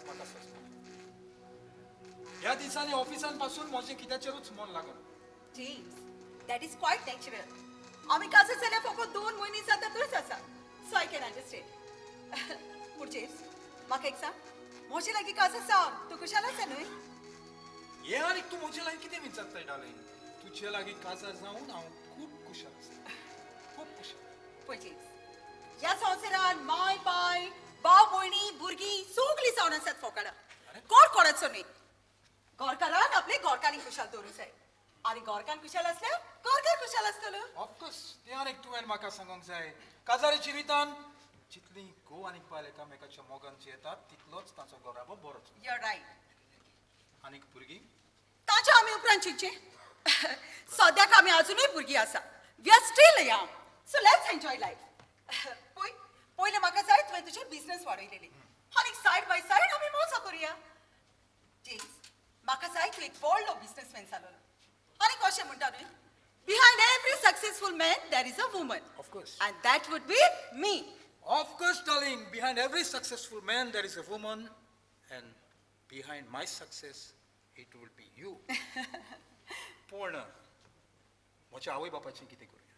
म्हाका सजमना. ह्या दिसांनी ऑफिसान पासून म्हजें कित्याचेरूच मन लागना. James, that is quite natural. आमी काजार जाल्यार फकत 2 म्हयने जातातूच आसा, सो I can understand. पूण जेम्स, म्हाका एक सांग, म्हजे लागीं काजार जावन तूं खुशाल आसा न्हय? हें आनीक तूं म्हजे लागीं कितें विचारताय डार्लिंग? तुजे लागीं काजार जावन हांव खूब खुशाल आसा, खूब खुशाल. पळय जेम्स, ह्या संवसारान माय बाय, भाव भयणी, भुरगीं सगळीं जावन आसात फोकाणां. कोण कोणाचो न्हय. गोरकारान आपले गोरकारीक खुशाल दवरूंक जाय, आनी गोरकान खुशाल आसल्यार गोरकार खुशाल आसतलो. ऑफकोर्स, तें आनीक तुवें म्हाका सांगूंक जाय. काजारी जिवितान जितली घोव आनी बायल एकामेकाच्या मोगान जियेतात तितलोच तांचो घराबो बरो. You are right. आनीक भुरगीं? ताच्या आमी उपरांत चिंतचें. सद्याक आमी अजुनूय भुरगीं आसा. We are still young, so let's enjoy life. पळय, पयलें म्हाका जाय तुवें तुजें बिजनस वाडयलेलें, आनी सायड बाय सायड आमी मजा करुया. जेम्स, म्हाका जाय तूं एक व्हडलो बिजनसमॅन जालोलो. आनी कशें म्हणटा न्हय, behind every successful man there is a woman. Of course. And that would be me. Of course, darling, behind every successful man there is a woman, and behind my success it will be you. पूण म्हज्या आवय बापायचें कितें करुया?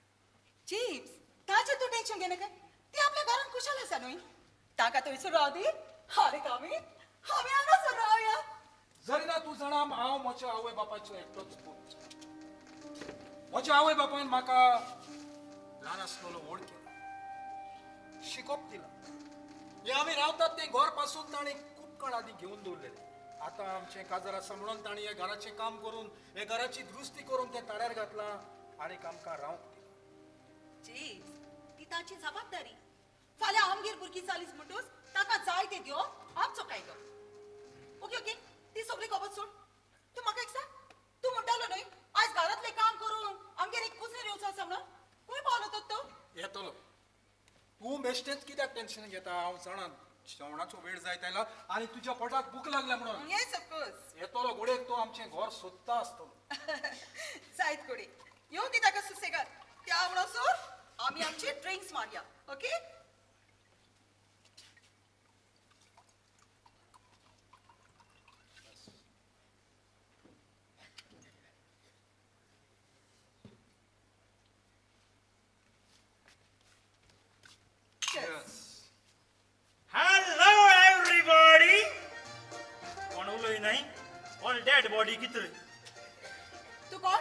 James, ताचें तूं tension घेनाका. ती आपल्या घरान खुशाल आसा न्हय, ताका थंयसर राव दी, आनी आमी आमी हांगासर रावया. जरिना, तूं जाणा हांव म्हज्या आवय बापायचो एकटोच पूत. म्हज्या आवय बापायन म्हाका ल्हान आसलेलो व्हड केला, शिकोप दिलां. हें आमी रावतात तें घर पासून ताणें खूब काळ आदीं घेवन दवरलेलें. आतां आमचें काजार आसा म्हणून ताणें ह्या घराचें काम करून, ह्या घराची दुरुस्ती करून तें ताळ्यार घातलां आनी आमकां रावंक दिलां. जेम्स, ती तांची जबाबदारी. फाल्यां आमगेर भुरगीं जालीच म्हणटूच ताका जाय तें दिवप आमचो कायदो. ओके ओके, ती सगळी खबर सोड. तूं म्हाका एक सांग, तूं म्हणटालो न्हय आयज घरांतलें काम करून आमगेर एक कुजनेर येवचो आसा म्हणून, खंय पावलो तर तो? येतलो. तूं बेश्टेंच कित्याक टेन्शन घेता? हांव जाणा जेवणाचो वेळ जायत आयला आनी तुज्या पोटाक भूक लागल्या म्हणून. Yes, of course. येतलो घोडेक, तो आमचें घर सोदता आसतलो. जायत घोडे, येवं दी ताका सुसेगाद. त्या म्हणसर आमी आमचे ड्रिंक्स मारया. Okay? Yes. Hello everybody. कोण उलय नाही? कोण डेड बॉडी कितले? तूं कोण?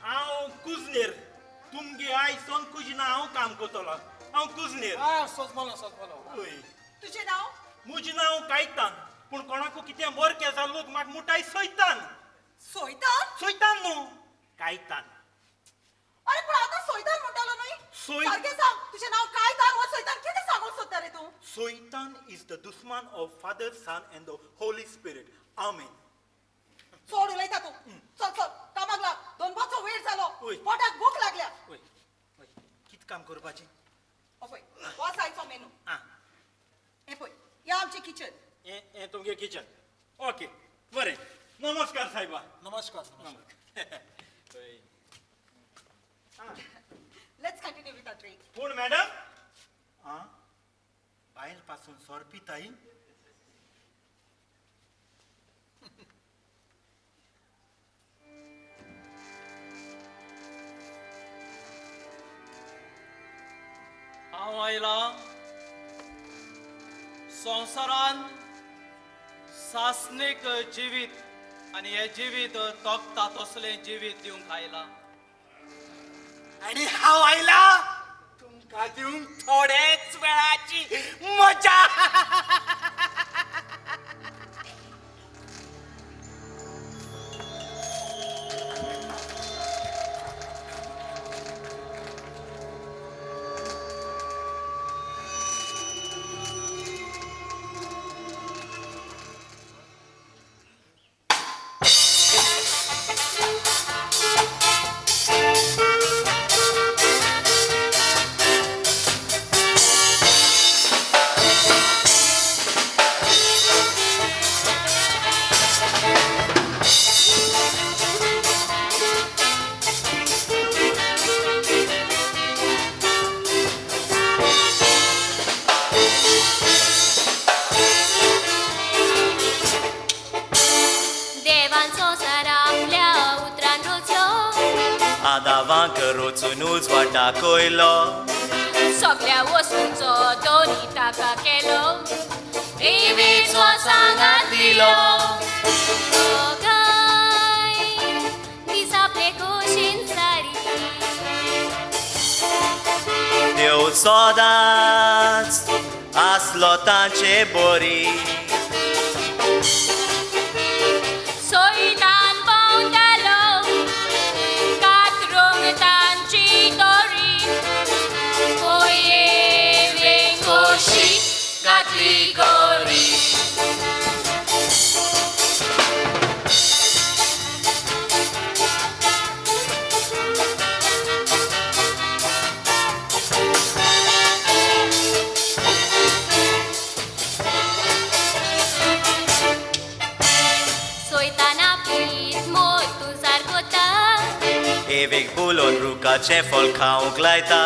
हांव कुजनेर. तुमगे आयसोन कुजना हांव काम करतलो. हांव कुजनेर. आ, सजमलो सजमलो. हय. तुजें नांव? म्हजें नांव कायतान. पूण कोणाकू कितें बरें केसा लोक म्हाका मुटाय सोयतान. सोयतान? सोयतान न्हू, कायतान. अरे पण आतां सोयतान म्हणटालो न्हय? सोय- सारकें सांग, तुजें नांव कायतान वा सोयतान, कितें सांगूंक सोदता रे तूं? सोयतान is the दुस्मान of Father, Son and the Holy Spirit. आमेन. चड उलयता तूं. चल चल, कामाक लाग. दोनपारचो वेळ जालो. वय. पोटाक भूक लागल्या. वय वय, कितें काम करपाचें? हो पळय, हो आसा आयचो मेनू. आं. हें पळय, हें आमचें किचन. हें हें तुमगें किचन. ओके, बरें. नमस्कार साहेबा. नमस्कार नमस्कार. हय. Let's continue with our drink. पूण मॅडम, आं, बायल पासून सोर पिताय? हांव आयला संवसारान सासणीक जिवीत आनी हें जिवीत तोखता तसलें जिवीत दिवंक आयला. आनी हांव आयला तुमकां दिवंक थोडेच वेळाची मजा. लोकांक रोचून उजवाड दाखयलो. सगळ्या वस्तूंचो दोनी ताका केलो, देवीचो सांगात दिलो. दोगांय दीस आपले खोशेन सारी. देव सदांच आसलो तांचे बरी. सोयतान भोंवतालो कातरूंक तांची दोरी, पोयेवें खोशी घातली गोरी. सोयतान आपलीच मोत तुजार कोता, एवेक बोलोन रुखाचें फळ खावंक लायता.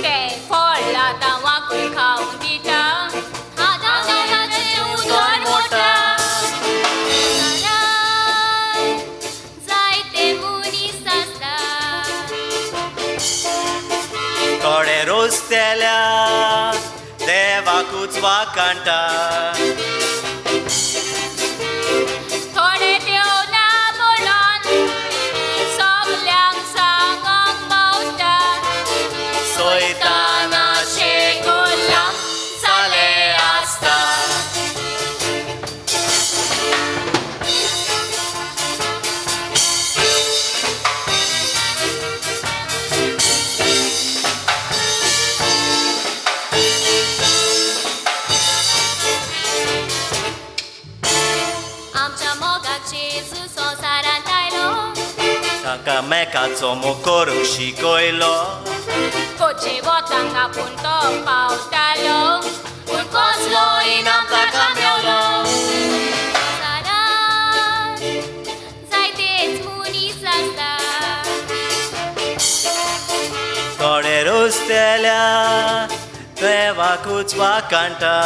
तें फळ आतां वाकूय खावंक दिता, आतां दोगांचें उदर मोडटा. जायते मनीस आसता, थोडे रोजतेल्या देवाकूच वाकाणटा. थोडे देव ना म्हणून सगल्यांक सांगोंक भोंवता. सोयतानाचे गुलाम जाले आसता. आमच्या मोगाक जेजू संवसारांत आयलो, ताका मेकाचो मोग करूंक शिकयलो. कोचे वतांक आपूण तो पावतालो, पूण कसलो इनाम ताका मेवलो. संवसारांत जायतेच मनीस आसता, थोडे रोजतेल्या देवाकूच वाकाणटा.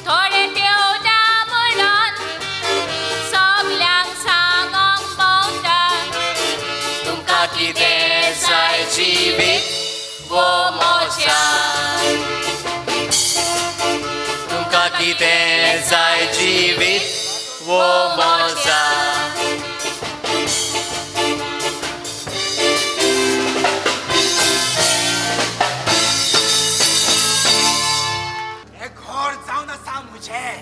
थोडे देव ना म्हणून सगल्यांक सांगोंक भोंवता. तुमकां कितें जाय जिवीत वो मजा, तुमकां कितें जाय जिवीत वो मजा. हें घर जावन आसा म्हजें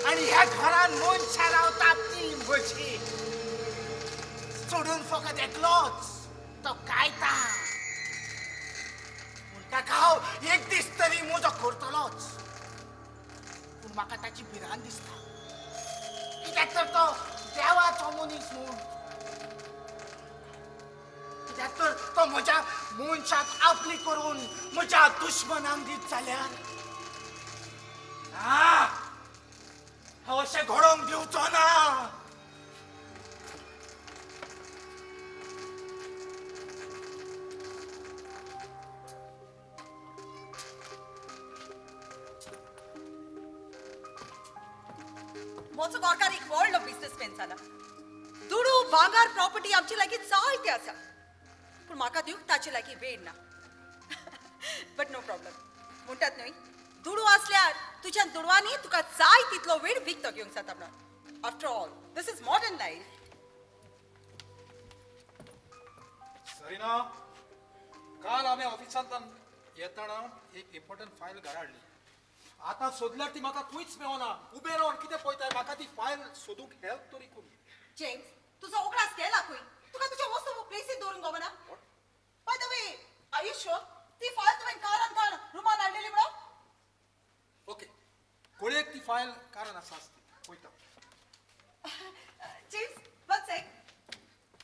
आनी ह्या घरान मनशां रावतात ती म्हजी, सोडून फकत एकलोच तो कायता. पूण ताका हांव एक दीस तरी म्हजो करतलोच. पूण म्हाका ताची भिरांत दिसता, कित्याक तर तो देवाचो मनीस म्हूण, कित्याक तर तो म्हज्या मनशाक आपली करून म्हज्या दुश्मनांक दीत जाल्यार ना, हांव अशें घडोवंक दिवचो ना. म्हजो गोरकार एक व्हडलो बिजनेसमॅन जाला. दुडू भांगर प्रॉपर्टी आमचे लागीं जायते आसा, पूण म्हाका दिवंक ताचे लागीं वेळ ना. बट नो प्रॉब्लम, म्हणटात न्हय, दुडू आसल्यार तुज्या दुडवांनी तुका जाय तितलो वेळ विकतो घेवंक जाता म्हणून. After all this is modern life. Sarina, काल आमी ऑफिसांतल्यान येतना एक इम्पॉर्टंट फायल घरा हाडली. आतां सोदल्यार ती म्हाका खंयच मेवना. उबें रावन कितें पळयताय, म्हाका ती फायल सोदूंक हेल्प तरी कर. जेम्स, तुजो उगडास गेला खंय? तुका तुज्यो वस्तू प्लेसीत दवरूंक गावना? By the way, are you sure ती फायल तुवें कारान काड रुमान हाडलेली म्हणून? ओके, कोळयेक ती फायल कारान आसा आसती, पळयता. James, one sec.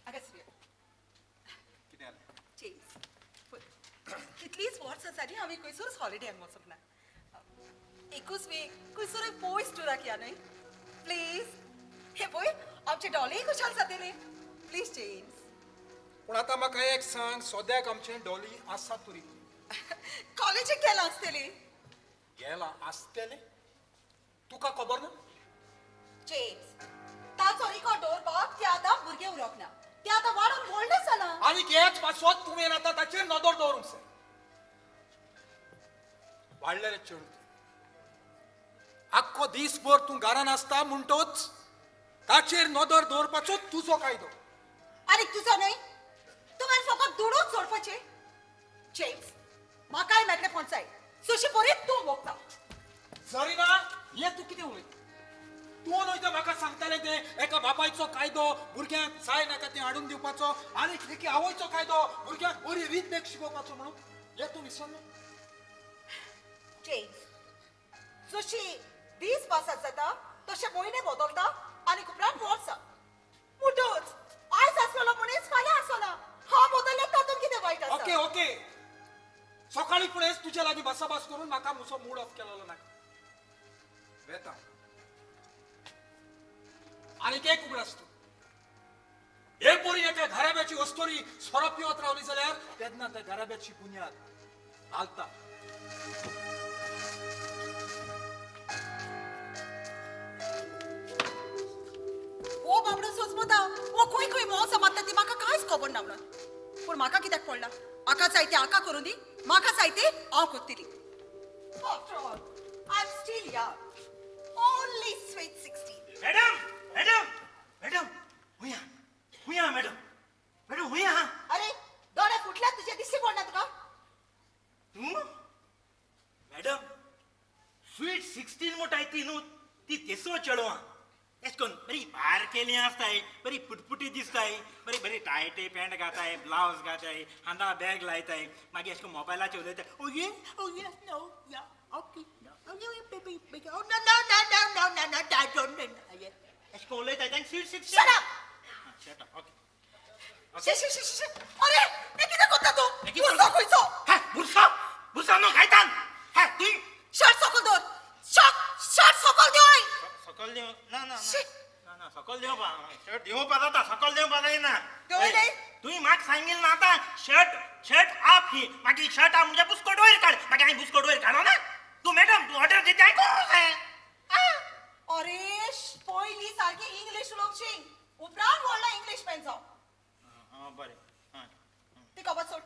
हांगा सुया. कितें जालें? जेम्स, पळय, कितलींच वर्सां जालीं हांवें खंयसरूच हॉलिडेक वचूंक ना. एकूच वीक खंयसरूय पयस टुराक या न्हय? प्लीज. हे पळय, आमचे डॉलीय खुशाल जातली. Please James. पूण आतां म्हाका एक सांग, सद्याक आमचें डॉली आसा तरी कॉलेजीक गेलां आसतली. गेलां आसतलें? तुका खबर ना? जेम्स, ता ताचो रिकॉर्ड दवरपाक ते आतां भुरगे उरोंक ना, ते आतां वाडून व्हडले जाला. आनी हेच पासत तुवें आतां ताचेर नदर दवरूंक जाय. वाडलेले चेडूं, आख्खो दीसभर तूं घरान आसता म्हणटोच ताचेर नदर दवरपाचो तुजो कायदो. आनी तुजो न्हय, तुवें फकत दुडूच जोडपाचे. जेम्स, म्हाकाय मेकळेपण जाय, सुशी बरी तूं भोगता. जरीना, हें तूं कितें उलयता? तूं न्हय तें म्हाका सांगतालें तें एका बापायचो कायदो भुरग्यांक जाय नाका तें हाडून दिवपाचो, आनी एके आवयचो कायदो भुरग्यांक बरी रीत देख शिकोवपाचो म्हणून. हें तूं विसरलें? जेम्स, जशी दीस पासात जाता तशे म्हयने बदलता आनी उपरांत वर्सां. म्हणटच आयज आसलेलो मनीस फाल्यां आसना. हांव बदल्लें तातूंत कितें वायट आसा? ओके ओके, सकाळी फुडेंच तुजे लागीं भासाभास करून म्हाका म्हजो मूड ऑफ केलेलो नाका. वेता आनीक एक उगडास तूं, हे पोरी एका घराब्याची अस्तोरी सोरो पिवत रावली जाल्यार तेन्ना त्या घराब्याची बुन्याद हालता. हो बाबडो सोजमता हो खंय खंय मोसा मारता ती म्हाका कांयच खबर ना म्हणून. पूण म्हाका कित्याक पडला? आका जाय ते आका करूं दी, म्हाका जाय ते हांव करतली. After all, I'm still young. Only sweet 16. Madam, madam, madam, हुया हुया मॅडम, मॅडम हुया. अरे दोळे फुटल्यात तुजे, दिसली पडना तुका? तूं मॅडम स्वीट 16 म्हणटाय ती न्हू, ती तेसो चेडवां एश कोन बरी बारकेली आसताय, बरी पुटपुटी दिसताय, बरी बरी टायटे पॅन्ट घाताय, ब्लावज घाताय, हांगा बॅग लायताय, मागीर एश कोन मोबायलाचेर उलयताय. Oh yes, oh yes, no, yeah, okay, no, oh baby, baby, oh no no no no no no no, I don't know. एश कोन उलयताय तांकां sweet 16. Shut up! Shut up, okay. शी शी शी शी, अरे हे कितें करता तूं? बुरसो खंयचो? हा, बुरसो बुरसो न्हू गायतान. हा, तुवें शर्ट सकयल दवर, शर्ट सकयल देंवय. सकयल देंव? ना ना ना ना, सकयल देंवपा, शर्ट देंवपा जाता, सकयल देंवपा जायना. देंवय. तुवें म्हाका सांगिल्लें ना आतां शर्ट शर्ट आप ही, मागीर शर्ट आप म्हणजे बुस्कोट वयर काड, मागीर हांवें बुस्कोट वयर काडो ना? तूं मॅडम तूं ऑर्डर दिता हांवें करूंक जाय. अरे पयलीं सारकी इंग्लीश उलोवंक शीक, उपरांत व्हडलो इंग्लीश मॅन जाव. बरें, ती खबर सोड.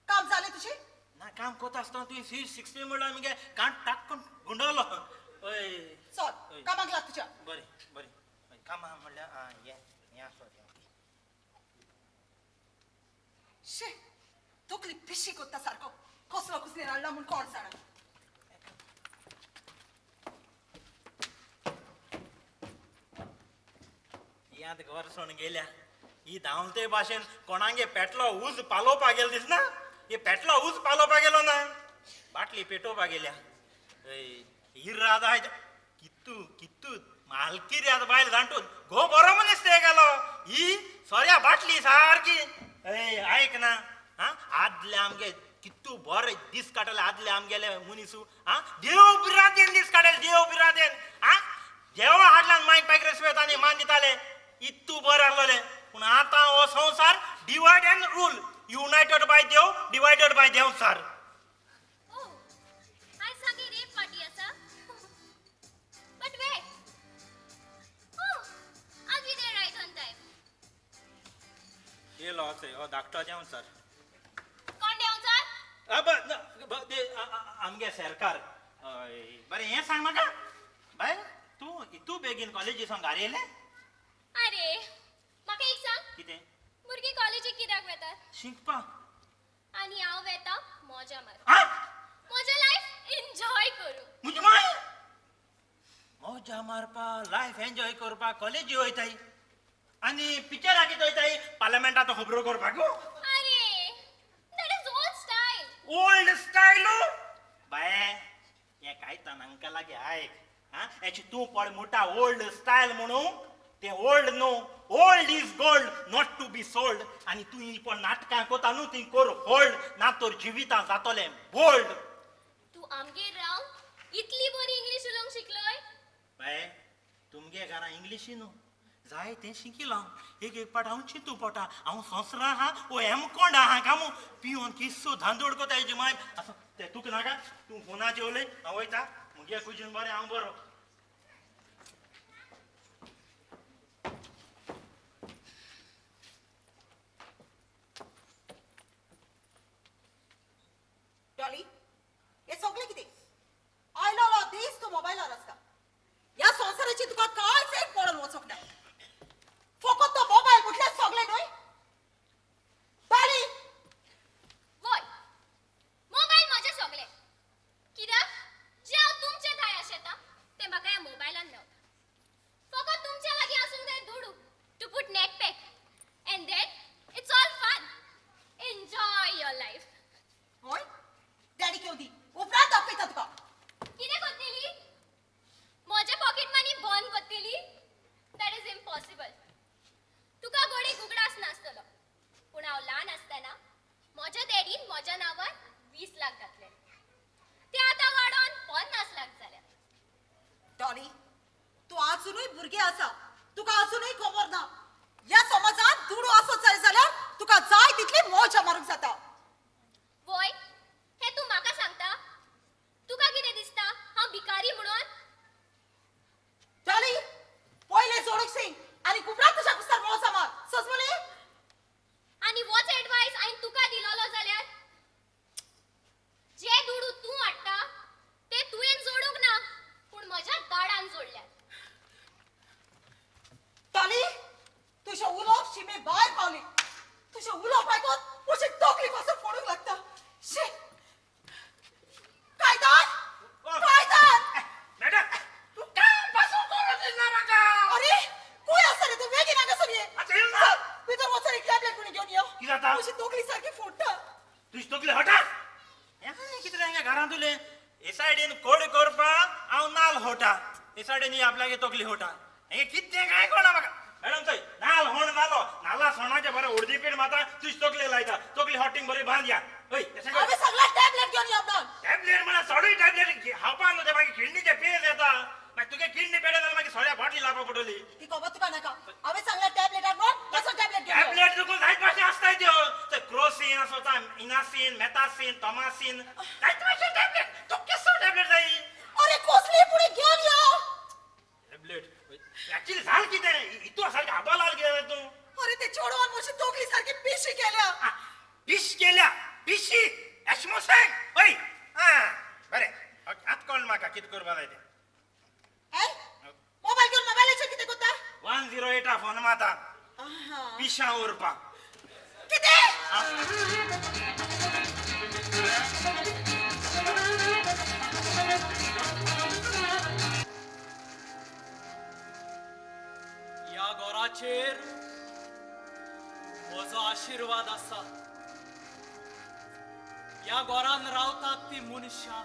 काम जालें तुजें? ना, काम कोता आसतना तुवें स्वीट 16 म्हणल्यार मगे कान टाक्कून गुंडवलो. हय, चल कामाक लाग तुज्या. बरें बरें, कामां म्हणल्यार हें हें आसा. शे, तकली पिशी कोत्ता सारको, कसलो कुसनेर हाडला म्हूण कोण जाणा. याद घर सोडून गेल्या ही धांवते भाशेन कोणागे पेटलो उज पालोवपा गेलो दिसना? हे पेटलो उज पालोवपा गेलो ना, बाटली पेटोवपा गेल्या. इराद आहाय कित्तू कित्तू मालकी आतां बायल जाणटून घो बरो मनीस ते गेलो. ही सोऱ्या बाटली सारकी. आयक ना, आं, आदले आमगे कित्तू बरे दीस काडटले आदले आमगेले मनीसू. आं, देव बिरादेन दीस काडले, देव बिरादेन. आं, देवा हाडल्यान मायक बायक रेस्पेत आनी मान दिताले, इत्तू बरें आसलोले. पूण आतां हो संवसार divide and rule, united by Dev, divided by Devsar. आयज सामकी रेप पार्टी आसा. But wait, oh, I'll be there right on time. येयलो अशें हो धाकटो देंवचार. कोण देंवचार? आमगे सरकार. हय, बरें हें सांग म्हाका बाय, तूं इतू बेगीन कॉलेजी सावन घार येयलें? अरे म्हाका एक सांग, कितें? भुरगीं कॉलेजीक कित्याक वेतात? शिकपाक. आनी हांव वेता मजा मारूंक, म्हजें लायफ एन्जॉय करूंक. म्हजी माय मजा मारपा, लायफ एन्जॉय करपाक कॉलेजी वयताय आनी पिक्चराक कितें वयताय? पार्लमेंटांत खबरो करपाक. अरे that is old style. Old style? बाये, हें कायतान हांकां लागीं आयक. आं, हेची तूं पळय म्हणटा ओल्ड स्टायल म्हणून, तें ओल्ड न्हू, old is gold, not to be sold. आनी तूं ही पण नाटकां कोता न्हू, ती कर होल्ड, ना तर जिवितां जातलें बोल्ड. तूं आमगेर रावन इतली बरी इंग्लीश उलोवंक शिकलोय? बाये, तुमगे घरा इंग्लिशी न्हू, जाय तें शिकिल हांव. एक एक पाट हांव चिंतू पोटा, हांव संवसारा आहा वो हेमकोंड आहा कामू पिवन किस्सो धांदोड कोता हेजी माय. आसूं तें तुका नाका, तूं फोनाचेर उलय, हांव वयता. मुगे कुजीन बरें, हांव बरो. अजुनूय भुरगें आसा, तुका अजुनूय खबर ना. ह्या समाजात दुडू आसत जाय जाल्यार तुका जाय तितली मजा मारूंक जाता. वय, हे तूं म्हाका सांगता? तुका कितें दिसता हांव भिकारी म्हणून? डॉली, पयले जोडूंक शीक आनी उपरांत तुज्या कुस्तार मजा मार, समजली? आनी वच एडवायस हांवें तुका दिलोलो जाल्यार जे दुडू तूं हाडटा ते तुवें जोडूंक ना, पूण म्हज्या दाडान जोडल्यात. डॉली, तुजें उलोवप शिमे भायर पावली. तुजें उलोवप आयकून म्हजी तकली पासून फोडूंक लागता. शी, कायदान, कायदान. मॅडम, तूं काम पासून करूंक दिना म्हाका. अरे खंय आसा रे तूं? बेगीन हांगासर ये. आतां येवं ना. भितर वचून एक टॅबलेट कोणी घेवन यो. कितें जाता? म्हजी तकली सारकी फोडटा. तुजी तकली हटा. कितें हांगा घरांत उरलें? हे सायडीन कोड करपाक हांव नाल होटा, हे सायडीन ही आपल्यागे तकली होटा. हें कितें काय कोणा म्हाका. मॅडम थंय नाल होण जालो, नाला सोणाचें बरें उर्दी पीठ माता तुजी तकली लायता, तकली हॉटींग बरी बांद या. हय, हांवें सगळ्या टॅबलेट घेवन यो म्हणून. टॅबलेट म्हळ्यार सगळी टॅबलेट खावपा न्हू, ते मागीर किडनीचे पेज येता, मागीर तुगे किडनी पेडे जाल्यार मागीर सगळ्या बाटली लावपा पडटली. ती खबर तुका नाका. हांवें सांगल्या टॅबलेट हाड म्हणून, वचून टॅबलेट घेवन यो. टॅबलेट तुका जायत भाशेन आसताय त्यो. ते क्रोसीन आसता, इनासीन, मेथासीन, टोमासीन, जायते भाशेन टॅबलेट. तुका केसो टॅबलेट जाय? अरे कसली पुडी घेवन यो. टॅबलेट एक्चुअली जाल कितें? इतू सारकें आबा लाल कितें तूं? अरे ते चेडवान म्हजी तकली सारकी पिशी केल्या. पिश केल्या? पिशी एशमोसेंग. हय, आं बरें, आतां कळ्ळें म्हाका कितें करपा जाय तें. मोबायल घेवन मोबायलाचेर कितें करता? 108 फोन माता पिशां उरपाक. कितें? ह्या घराचेर म्हजो आशिर्वाद आसा. ह्या घरान रावतात ती मनशां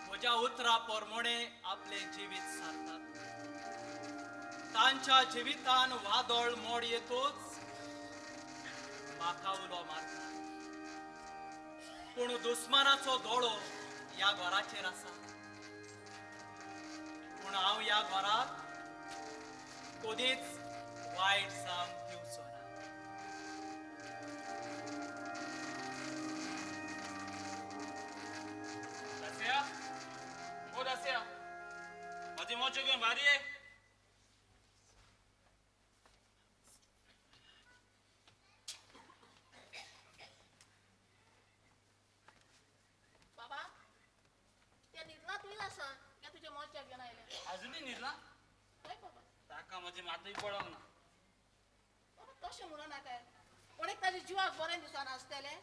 म्हज्या उतरा प्रमाणे आपलें जिवीत सारतात. तांच्या जिवितान वादळ मोड येतूच म्हाका उलो मारतात. पूण दुस्मानाचो दोळो ह्या घराचेर आसा. पूण हांव ह्या घराक कदीच वायट जावंक दिवचो ना. दासिया, ओ दासिया, म्हजी मोच्यो घेवन भायर ये. बाबा, ते न्हिदला तुवें आसा, हे तुजे मोच्या घेवन आयले. अजुनूय न्हिदला? हय बाबा. ताका म्हजी मातूय पडोंक ना. बाबा तशें म्हणूं नाका. कोणेक ताजे जिवाक बरें दिसना आसतलें,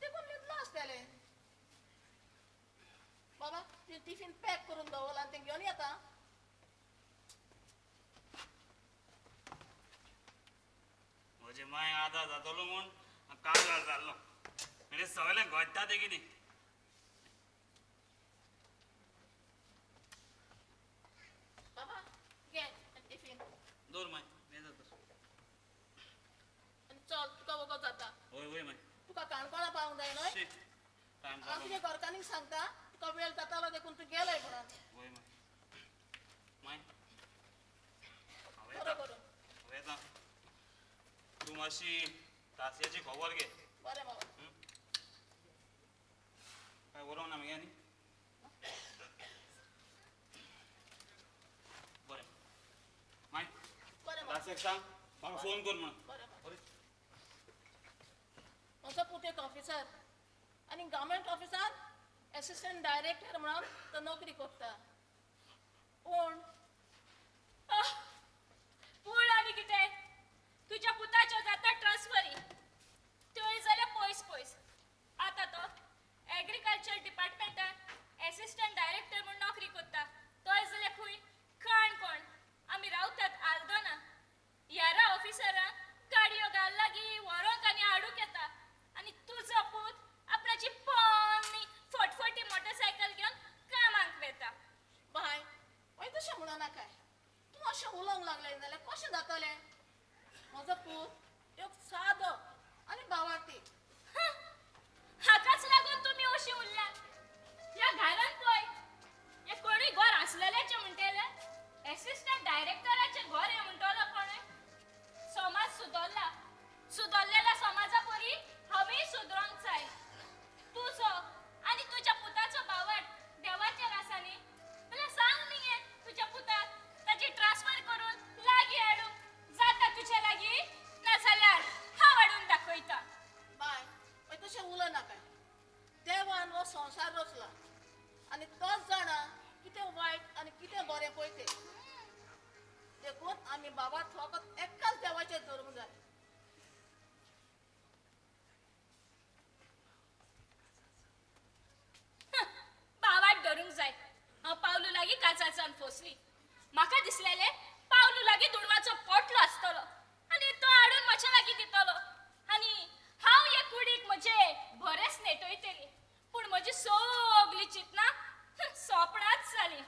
देखून न्हिदलो आसतलें. बाबा, तुवें टिफीन पॅक करून दवरलां आनी तें घेवन येता. म्हजे मांय आदार जातलो म्हूण कागाळ जाल्लो, म्हणजे सगळें घडटा तें कितें. बाबा घे टिफीन. दवर माय, मेजा दवर. आनी चल, तुका वगत जाता. हय हय माय. तुका काणकोणा पावूंक जाय न्हय? टायम हांव तुज्या घरकान्नीक सांगता, तुका वेळ जातालो देखून तूं गेलय म्हणून. हय माय. माय, बरो करून. हांव येता. तूं मातशी तासयाची खबर घे. बरें बाबा. काय बरोवंक ना मगे आनी? बरें माय, दासयाक सांग म्हाका फोन कर म्हणून. बरें. म्हजो पूत एक ऑफिसर आनी गव्हर्मेंट ऑफिसान एसिस्टंट डायरेक्टर म्हणून तो नोकरी करता. पूण पूण आनी कितें? तुज्या पुताच्यो जाता ट्रान्सफरी, त्योय जाल्यार पयस पयस. आतां तो एग्रीकल्चर डिपार्टमेंटान एसिस्टंट डायरेक्टर म्हूण नोकरी करता. तोय जाल्यार खंय? काणकोण. आमी रावतात आल्दोना. ह्यारा ऑफिसरांक गाडयो घाल लागीं व्हरोंक आनी हाडूंक येता, आनी तुजो पूत आपणाची पोन्नी फटफटी मोटरसायकल घेवन कामाक वेता. बाय, मागीर तशें म्हणूं नाकाय. तूं अशें उलोवंक लागलें जाल्यार कशें जातलें? म्हजो पूत एक सादो आनी भावार्थी. हाकाच लागून तुमी अशी उरल्यात. ह्या घरान पळय, हे कोणूय घर आसलेल्याचें म्हणटले आनी बाबा फकत एकाच देवाचेर धरूंक जाय. बावाट धरूंक जाय. हांव पावलू लागीं काचाचान फोसली. म्हाका दिसलेलें पावलू लागीं दुडवाचो पोटलो आसतलो आनी तो हाडून म्हज्या लागीं दितलो आनी हांव हे कुडीक म्हजे बरेंच नेटयतली. पूण म्हजी सगळी चिंतना सोपणाच जाली.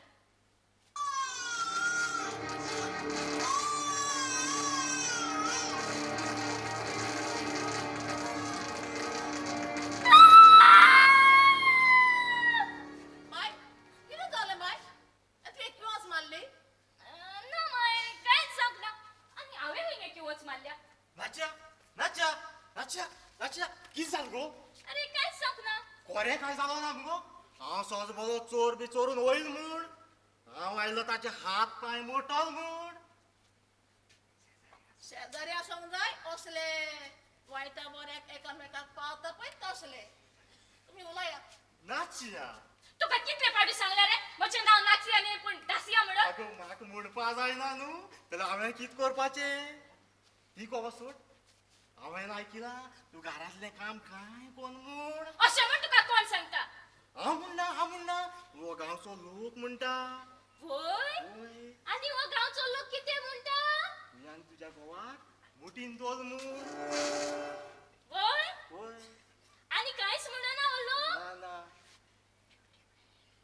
माय कितें जालें माय? तुवें किंवाच मारली? ना माय, कांयच जावंक ना. आनी हांवें खंय किंवच मारल्या? नाच्या नाच्या नाच्या नाच्या, कितें जालें गो? अरे कांयच जावंक ना. कोरे काय जालो ना मुगो? हांव सोज बरो चोर बी चोरून वयल म्हूण हांव आयलो ताचे हात पांय मोडटलो म्हूण. शेजारी आसूंक जाय असले वायटा बऱ्याक एकामेकाक पावता पळय तसले. तुमी उलया. नाचिया, तुका कितले फावटी सांगलें रे म्हजें नांव नाचिया न्ही पूण दासिया म्हणून? आगो म्हाका म्हणपा जायना न्हू, जाल्यार हांवें कितें करपाचें? ती कोबा सोड. हांवें आयकिलां तूं घरांतलें काम कांय कोन म्हूण. अशें म्हूण तुका कोण सांगता? हांव म्हणना, हांव म्हणना, हो गांवचो लोक म्हणटा. वय? आनी हो गांवचो लोक कितें म्हणटा? तुवें आनी तुज्या घोवाक मुठीन दवर म्हूण. वय? वय. आनी कांयच म्हणना हो लोक? ना ना.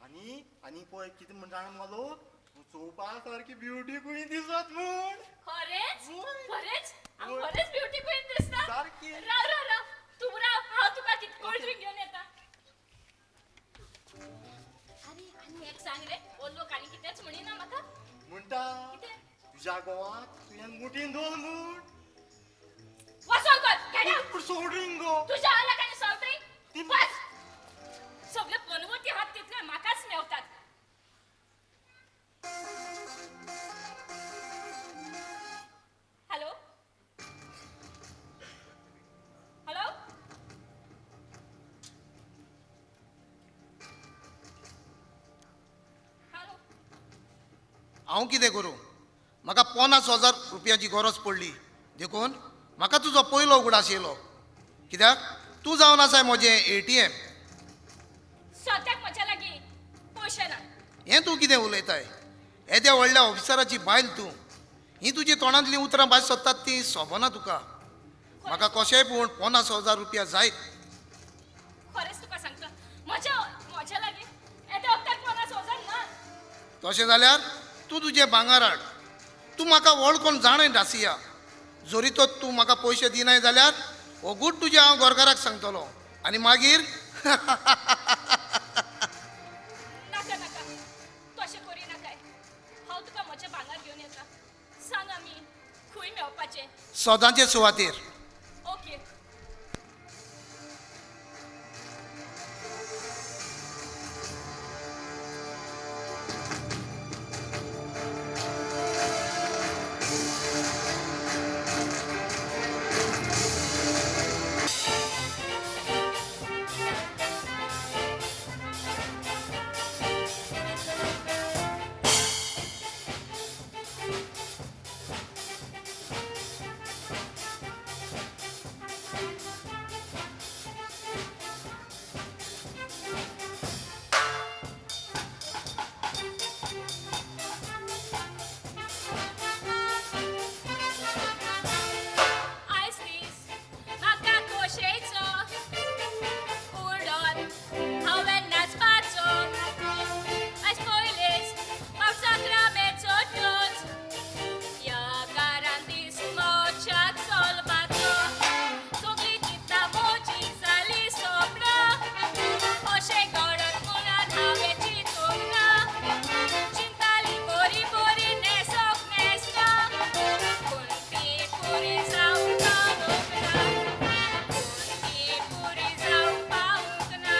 आनी आनी पळय कितें म्हणटा जाणा मुगो लोक? तूं चोवपा सारकी ब्युटी क्वीन दिसत म्हूण. खरेंच? खरेंच? हांव खरेंच ब्युटी क्वीन दिसता? सारकी. राव राव राव, तूं राव, हांव तुका कितें कोल्ड ड्रिंक घेवन येता. आनी आनी एक सांग रे, हो लोक आनी कितेंच म्हणिना म्हाका? म्हणटा कितें? तुज्या घोवाक तुवें मुठीन दवर म्हूण. वचोन कर, गेट आउट. पूण सॉफ्ट ड्रिंक गो. तुज्या आलाक आनी सॉफ्ट ड्रिंक? बस, सगळे पनवती हात तितले म्हाकाच मेवतात. हॅलो हॅलो, हॅलो, हांव कितें करूं? म्हाका 50,000 रुपयांची गरज पडली देखून म्हाका तुजो पयलो उगडास येयलो. कित्याक तूं जावन आसाय म्हजें ATM. सद्याक म्हज्या लागीं पयशे ना. हें तूं कितें उलयताय? येद्या व्हडल्या ऑफिसराची बायल तूं. हीं तुजी तोंडांतलीं उतरां भायर सोदतात तीं सोबना तुका. म्हाका कशेंय पूण 50,000 रुपया जायत. खरेंच तुका सांगता, म्हज्या म्हज्या लागीं येद्या वखदार 50,000 ना. तशें जाल्यार तूं तुजें भांगर हाड. तूं म्हाका वळखून जाणय दासिया. जरी तर तूं म्हाका पयशे दिनाय जाल्यार ओगूट तुजें हांव घरकाराक सांगतलो आनी मागीर नाका नाका, तूं अशें करी नाकाय. हांव तुका म्हजें भांगर घेवन येता. सांग आमी खंय मेळपाचें? सदांचे सुवातेर. ओके. आयज दीस म्हाका खोशयेचो उडोन हांवें नाचपाचो. आयज पयलेच पावसाक रामेचो टोच ह्या घरान दीस मोच्या चलपाचो. सगळीं चिंता म्हजी जाली सोपणां. अशें घडत म्हणून हांवें चिंतूंक ना. चिंताली बरी बरी न्हेसोंक न्हेसना, पूण ती पुरी जावंक पावूंक ना. पूण ती पुरी जावंक पावूंक ना.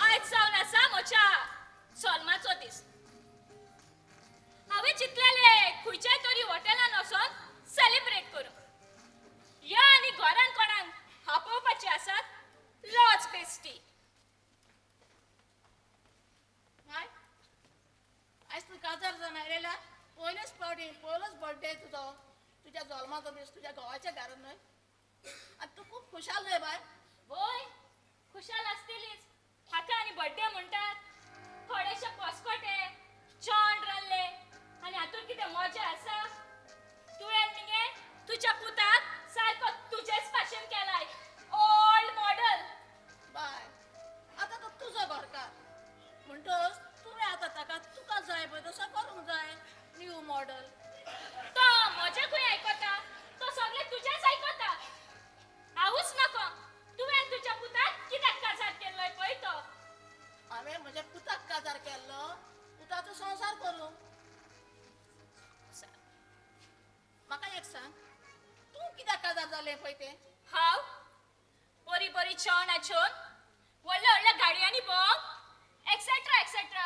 आयज जावन आसा म्हज्या सोलमाचो दीस. हांवें चिंतलेलें खंयच्याय तरी हॉटेलान वचोन सेलिब्रेट करूं. या आनी परबी, पयलोच बर्थडे तुजो, तुज्या जल्माचो दीस, तुज्या घोवाच्या घरान न्हय. आनी तूं खूब खुशाल न्हय बाय? वय, खुशाल आसतलीच. हाका आनी बर्थडे म्हणटात. थोडेशे कोसकोटे चोंड रांदले आनी हातूंत कितें मजा आसा? तुवें मगे तुज्या पुताक सारको तुजेच भाशेन केलाय, ओल्ड मॉडल. बाय, आतां तो तुजो घरकार म्हणटच तुवें आतां ताका तुका जाय पळय तसो करूंक जाय, न्यू मॉडल. तो म्हजें खंय आयकता? तो सगळें तुजेंच आयकता. हांवूच नको, तुवें तुज्या पुताक कित्याक काजार केल्लोय पळय तो. हांवें म्हज्या पुताक काजार केल्लो पुताचो संवसार करूंक. म्हाका एक सांग, तूं कित्याक काजार जालें पळय तें? हांव बरी बरी छण आछून व्हडल्या व्हडल्या गाडयांनी भोंवप, एक्सेट्रा एक्सेट्रा.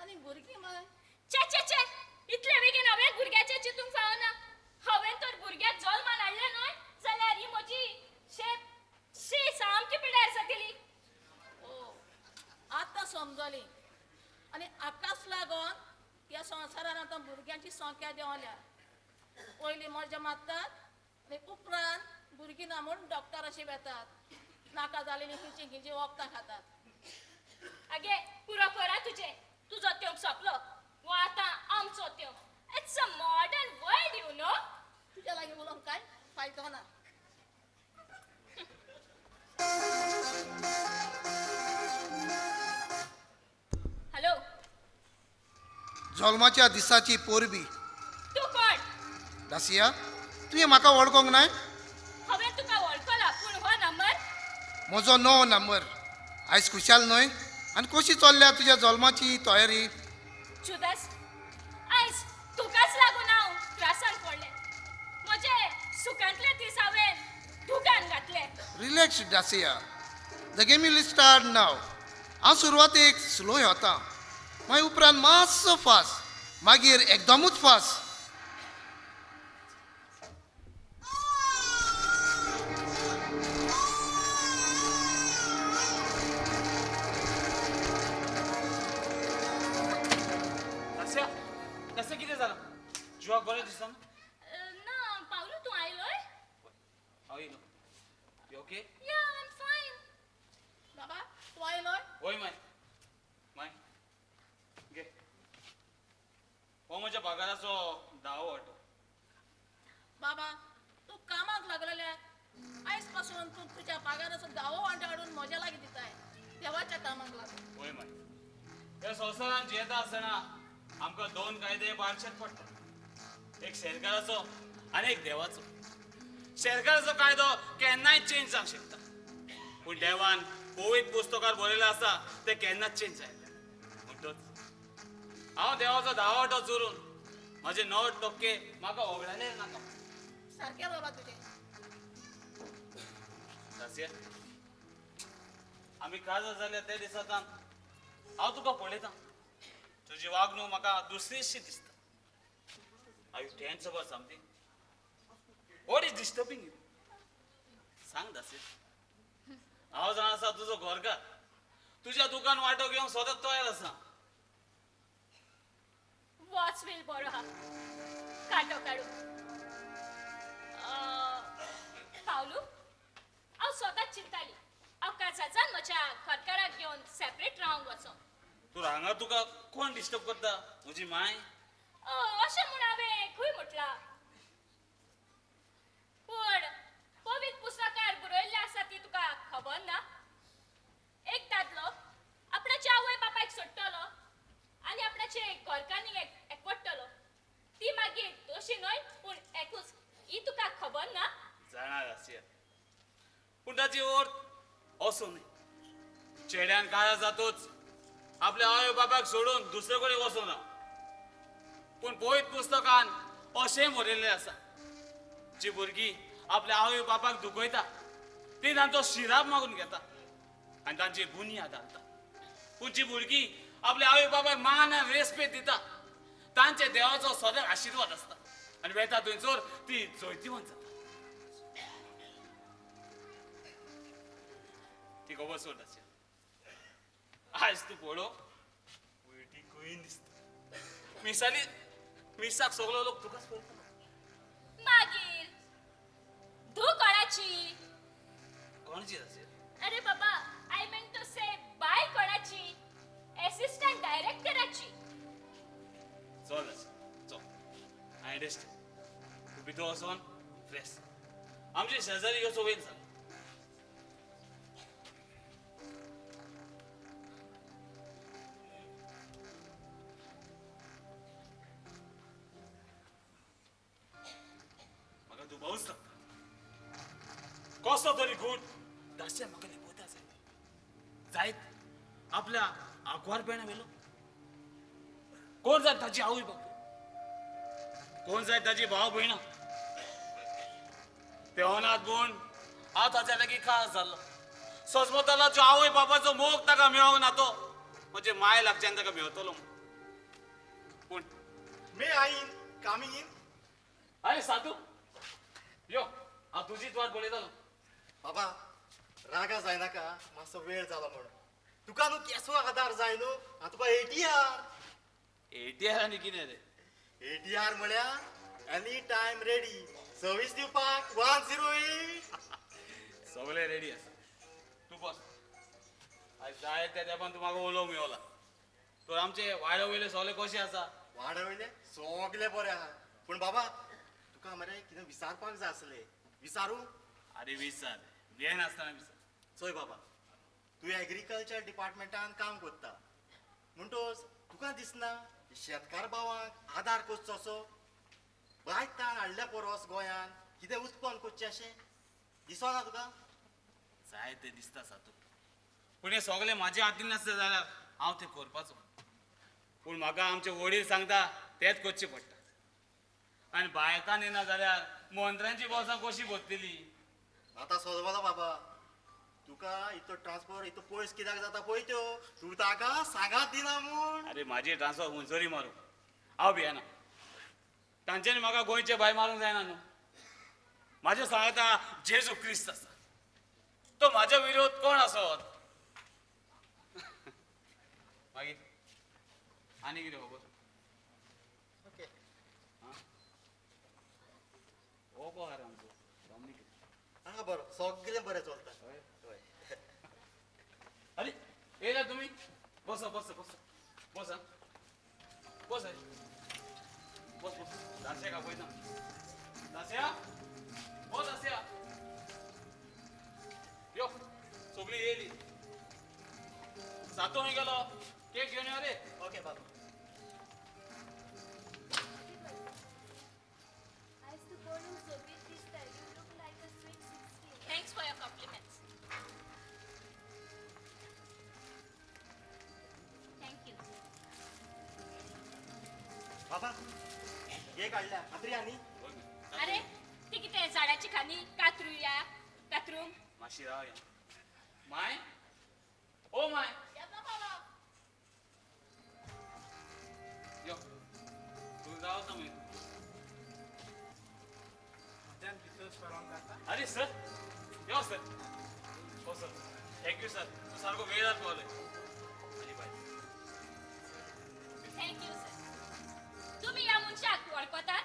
आनी भुरगीं माय? चे चे चे, इतले बेगीन हांवें भुरग्याचें चिंतूंक फावना. हांवें तर भुरग्याक जल्मान हाडलें न्हय जाल्यार ही म्हजी शेत शी सामकी पिड्यार जातली. ओ, आतां समजली. आनी आकाच लागून ह्या संवसारान आतां भुरग्यांची संख्या देंवल्या. पयलीं मजा मारतात आनी उपरांत भुरगीं ना म्हूण डॉक्टराशी वेतात, नाका जालेली खंयची खंयची वखदां खातात. आगे पुरो करा तुजें, तुजो तेंप सोंपलो, वो आतां आमचो तेंप. It's a modern world you know. तुज्या लागीं उलोवंक कांय फायदो ना. हॅलो, जल्माच्या दिसाची परबी. तूं कोण? दासिया, तुवें म्हाका वळखोंक नाय? हांवें तुका वळखला, पूण हो नंबर म्हजो नवो नंबर. आयज खुशाल न्हय? आनी कशी चल्ल्या तुज्या जल्माची तयारी? जुदास, आयज तुकाच लागून हांव त्रासान पडलें. म्हजे सुखांतले दीस हांवें दुकान घातले. Relax Dacia, the game will start now. हांव सुरवातेक स्लो वता, मागीर उपरांत मातसो फास्ट, मागीर एकदमूच फास्ट. दास्या, दास्या कितें जालां? जिवाक बरें दिसना? ना पावलू, तूं आयलोय? हांव येयलो. You okay? Yeah, I am fine. बाबा, तूं आयलोय? वय माय. माय घे, हो म्हज्या पगाराचो धावो वांटो. बाबा, तूं कामाक लागलेल्या आयज पासून तूं तुज्या पगाराचो धावो वांटो हाडून म्हज्या लागीं दिताय, देवाच्या कामाक लागून. वय माय, ह्या संवसारांत जियेता आसतना आमकां दोन कायदे पाळचेच पडटा, एक शेरकाराचो आनी एक देवाचो. शेरकाराचो कायदो केन्नाय चेंज जावंक शकता, पूण देवान पवित्र पुस्तकार बरयलें आसा तें केन्नाच चेंज जायना. म्हणटच हांव देवाचो धावो वांटो चोरून म्हजे 9% म्हाका ओगडायले नाका. सारकें बाबा तुजें. दासिया, आमी काजार जाल्या त्या दिसांत हांव तुका पळयतां, तुजी वागणूक म्हाका दुसरीशी दिसता. Are you tense about something? What is disturbing you? सांग दासिया. हांव जाण आसा तुजो घरकार तुज्या दुकान वांटो घेवंक सदांच तयार आसा. वॉच will बरो आहा, कांटो काडूं. पावलू, हांव स्वताच चिंताली हांव काजाजान म्हज्या घरकाराक घेवन सेपरेट रावंक वचों. तूं हांगा तुका कोण डिस्टर्ब करता? म्हजी माय? अशें म्हूण हांवें खंय म्हटलां? पूण पवित्र पुस्तकार बरयल्लें आसा ती तुका खबर ना? एक दादलो आपणाच्या आवय बापायक सोडटलो आनी आपणाचे घरकान्नीक एकवटतलो, ती मागीर दोशी न्हय पूण एकूच, ही तुका खबर ना? जाणा दासिया, पूण ताची अर्थ असो न्हय. चेड्यान काजार जातूच आपल्या आवय बापायक सोडून दुसरे कडेन वचना, पूण पवित्र पुस्तकान अशें बरयल्लें आसा, जी भुरगीं आपल्या आवय बापाक दुखयता ती तांचो शिराप मागून घेता आनी तांची बुन्याद घालता. पूण जी भुरगीं आपल्या आवय बापायक मान आनी रेस्पेद दिता तांचे देवाचो सदांच आशिर्वाद आसता आनी वेता थंयसर ती जैतिवंत जाता. ती खबर सोड दासिया, आयज तूं पळोवंक वयटी क्वीन दिसता. मिसाली मिसाक सगलो लोक तुकाच पळयता. मागीर धू कोणाची? कोणाची दासिया? अरे बाबा, I mean to से बाय कोणाची? असिस्टंट डायरेक्टराची. चल दासिया चल, I understand. तूं भितर वचोन फ्रेश. आमचे शेजारी यो वयर सांग. म्हाका दुबावच लागता कसो तरी गूट दासिया म्हाका लिपयता जायत जायत आपल्या आंकवार पेणा वेलो. कोण जाय ताची आवय बापूय, कोण जाय ताची भाव भयणां. ते अनाथ म्हूण हांव ताच्या लागीं खास जाल्लो. सजमतालाचो आवय बापाचो मोग ताका मेळोंक ना, तो म्हजे माय लागच्यान ताका मेळटलो. पूण मे I in coming in. अरे साधू यो, हांव तुजीच वाट पळयतालो. बाबा रागा जायनाका, मातसो वेळ जाला म्हणून. तुका न्हू केसो आदार जाय न्हू, हांव तुका एटीआर. एटीआर आनी कितें रे? एटीआर म्हळ्यार एनी टायम रेडी, सर्वीस दिवपाक 108. सगळे रेडी आसा, तूं बस. आयज जाय त्या तेंपान तूं म्हाका उलोवंक मेवला. तर आमचे वाड्या वयले सगळे कशे आसा? वाड्या वयले सगळे बरे आहा. पूण बाबा तुका मरे कितें विचारपाक जाय आसलें. विचारू? अरे विचार, वेळ नासतना विचार. चोय बाबा, तूं एग्रीकल्चर डिपार्टमेंटान काम करता म्हणटोच तुका दिसना शेतकार भावांक आदार करचो असो? बायक ताण हाडल्या पोरोस गोंयान कितें उत्पन्न करचें अशें दिसना तुका? जाय तें दिसता सातू, पूण हें सगळें म्हाज्या हातीन नासलें जाल्यार हांव तें करपाचो. पूण म्हाका आमचे वडील सांगता तेंच करचें पडटा. आनी बायतान येना जाल्यार मंत्र्यांची बसां कशी भरतली? आतां सोदवलो बाबा, तुका इतलो ट्रान्सफर इतलो पयस कित्याक जाता पळय त्यो, तूं ताका सांगात दिना म्हूण. अरे म्हाजी ट्रान्सफर हुंजरी मारूं हांव भियेना. तांच्यांनी म्हाका गोंयचे भायर मारूंक जायना न्हू. म्हाज्या सांगाता जेजू क्रिस्त आसा, तो म्हाज्या विरोध कोण आसत? मागीर आनी कितें खबर? ओके. हो को आहा रे आमचो डॉमनीक? हा बरो, सगळें बरें चलता. अरे येयला तुमी? बसा बसा बसा बसा बस बस बस. दास्या पळयता. दास्या, ओ दास्या, यो सगळीं येयली. सातो खंय गेलो? केक घेवन यो रे. ओके बाबा. आयज तूं पळोवंक सोबीत दिसता. You look like a sweet 16. Thanks for your compliments. Thank you. बाबा केक हाडल्या, कातरी आनी? अरे ती कितें झाडाची खांदी कातरुया कातरूंक? मातशी राव या. माय, ओ my, येता बाबा. यो तूं जाव सांग. अरे सर, यो सर. हो सर, thank you sir, तूं सारको वेळार पावले. आनी बाय. Thank you sir. तुमी ह्या मनशाक वळखतात?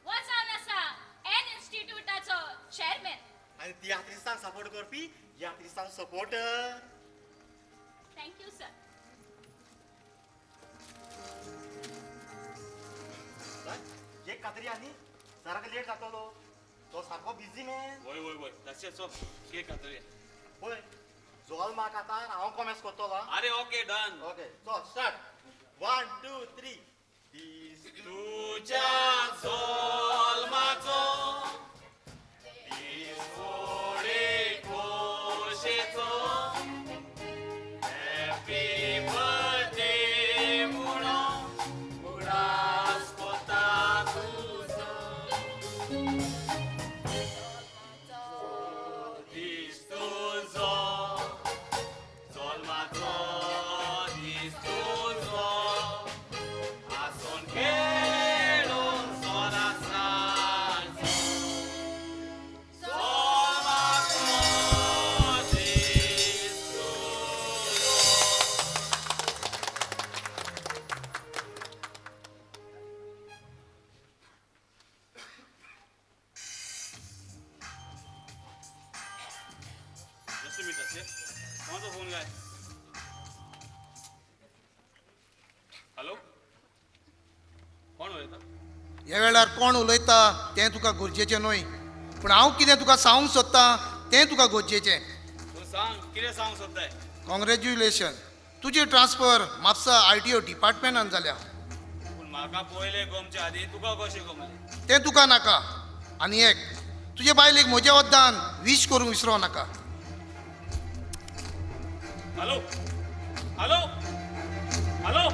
हो जावन आसा एन इन्स्टिट्यूटाचो चेअरमॅन. आनी तियात्रिस्तांक सपोर्ट करपी तियात्रिस्तांक supporter. Thank you sir. एक कातरी आनी सराक लेट जातलो, तो सारको बिजी मॅन. वय वय वय दासिया चल केक कातरी. पळय जोल्माक आतां हांव कॉमेस करतलो. अरे ओके डन. ओके चल स्टार्ट. 1 2 3. दीस तुज्या जोल्माचो दीस व्हडे खोशेचो, हॅपी बर्थडे म्हणून उगडास कोता तुजो. दीस तुजो जोल्माचो दीस तुजो, आसोन खेळ. कोणाचो फोन काय? हॅलो, कोण उलयता? ह्या वेळार कोण उलयता तें तुका गरजेचें न्हय, पूण हांव कितें तुका सांगूंक सोदता तें तुका गरजेचें. तूं सांग, कितें सांगूंक सोदताय? कॉंग्रेच्युलेशन, तुजी ट्रान्सफर म्हापसा आरटीओ डिपार्टमेंटान जाल्या. पूण म्हाका पयलें गोमचे आदी तुका कशें गोमलें? तें तुका नाका. आनी एक, तुजे बायलेक म्हज्या वद्दान वीश करूंक विसरो नाका. हॅलो हॅलो हॅलो,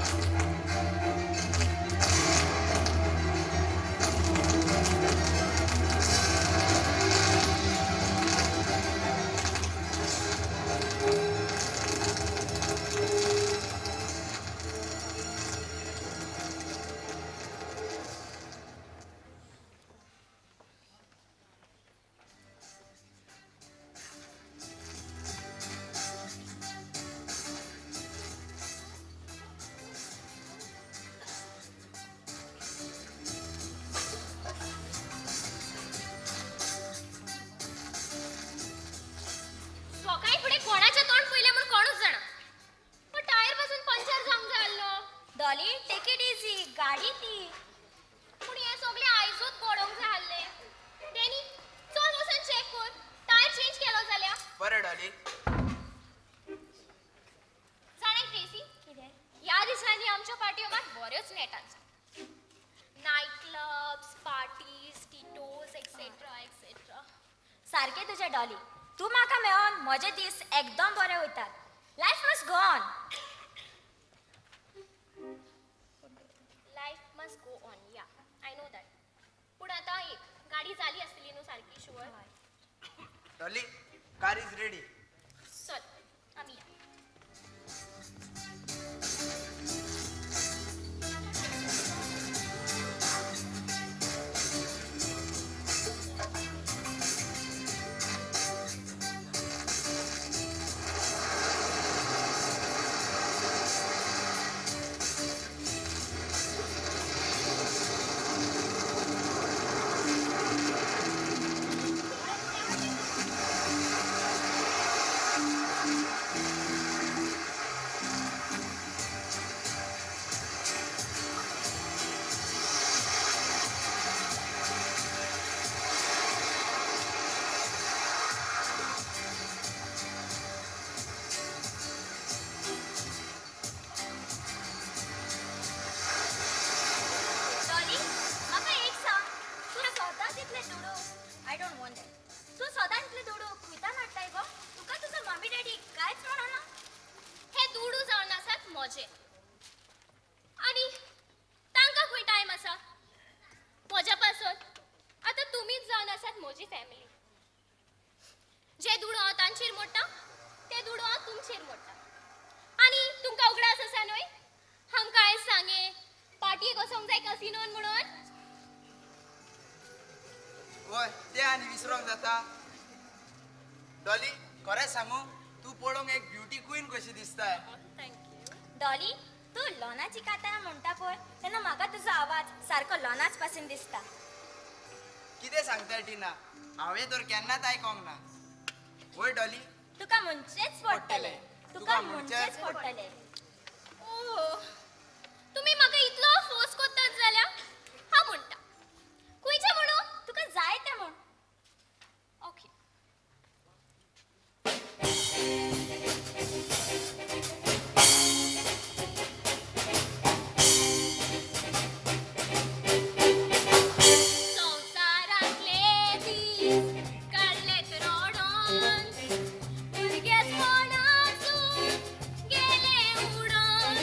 सारकें तुजें डॉली, तूं म्हाका मेळोन म्हजे दीस एकदम बरे वयतात. Life must go on. Life must go on, yeah I know that. पूण आतां एक गाडी जाली आसतली न्हू सारकी sure. Dolly, car is ready. चल आमी या. डॉली, खरें सांगू, तूं पळोवंक एक ब्युटी क्वीन कशी दिसता. डॉली, तूं लोनाची कांतारां म्हणटा पळय तेन्ना म्हाका तुजो आवाज सारको लोनाच पासून दिसता. कितें सांगता टिना, हांवें तर केन्नाच आयकोंक ना. वय डॉली, तुका म्हणचेच पडटलें, तुका म्हणचेच पडटलें. ओ, तुमी म्हाका इतलो फोर्स करतात जाल्यार हांव म्हणटा. खंयचें म्हणू? तुका जाय तें म्हण. ओके. संवसारांतले दीस काडलेत रडोन, भुरगेपणासून गेले उडोन.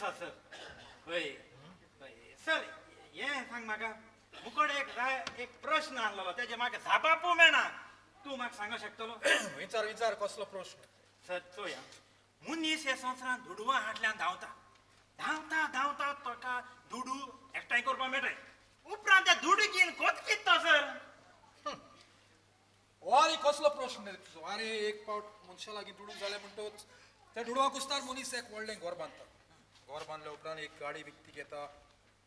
दिसा सर. हय सर, हें सांग म्हाका, मुकोड एक एक प्रश्न आहलो, तेजे म्हाका जाबापू मेळना, तूं म्हाका सांगू शकतलो? विचार विचार, कसलो प्रश्न? सर चोया, मनीस हे संवसारांत दुडवां हाटल्यान धांवता धांवता धांवता ताका दुडू एकठांय करपाक मेळटाय, उपरांत ते दुडू घेवन कोत कित्तो सर? हो आनी कसलो प्रश्न तुजो? आरे एक पावट मनशा लागीं दुडू जाले म्हणटच त्या दुडवा कुस्तार मनीस एक व्हडलें घर बांदता, घर बांदल्या उपरांत एक गाडी विकती घेता,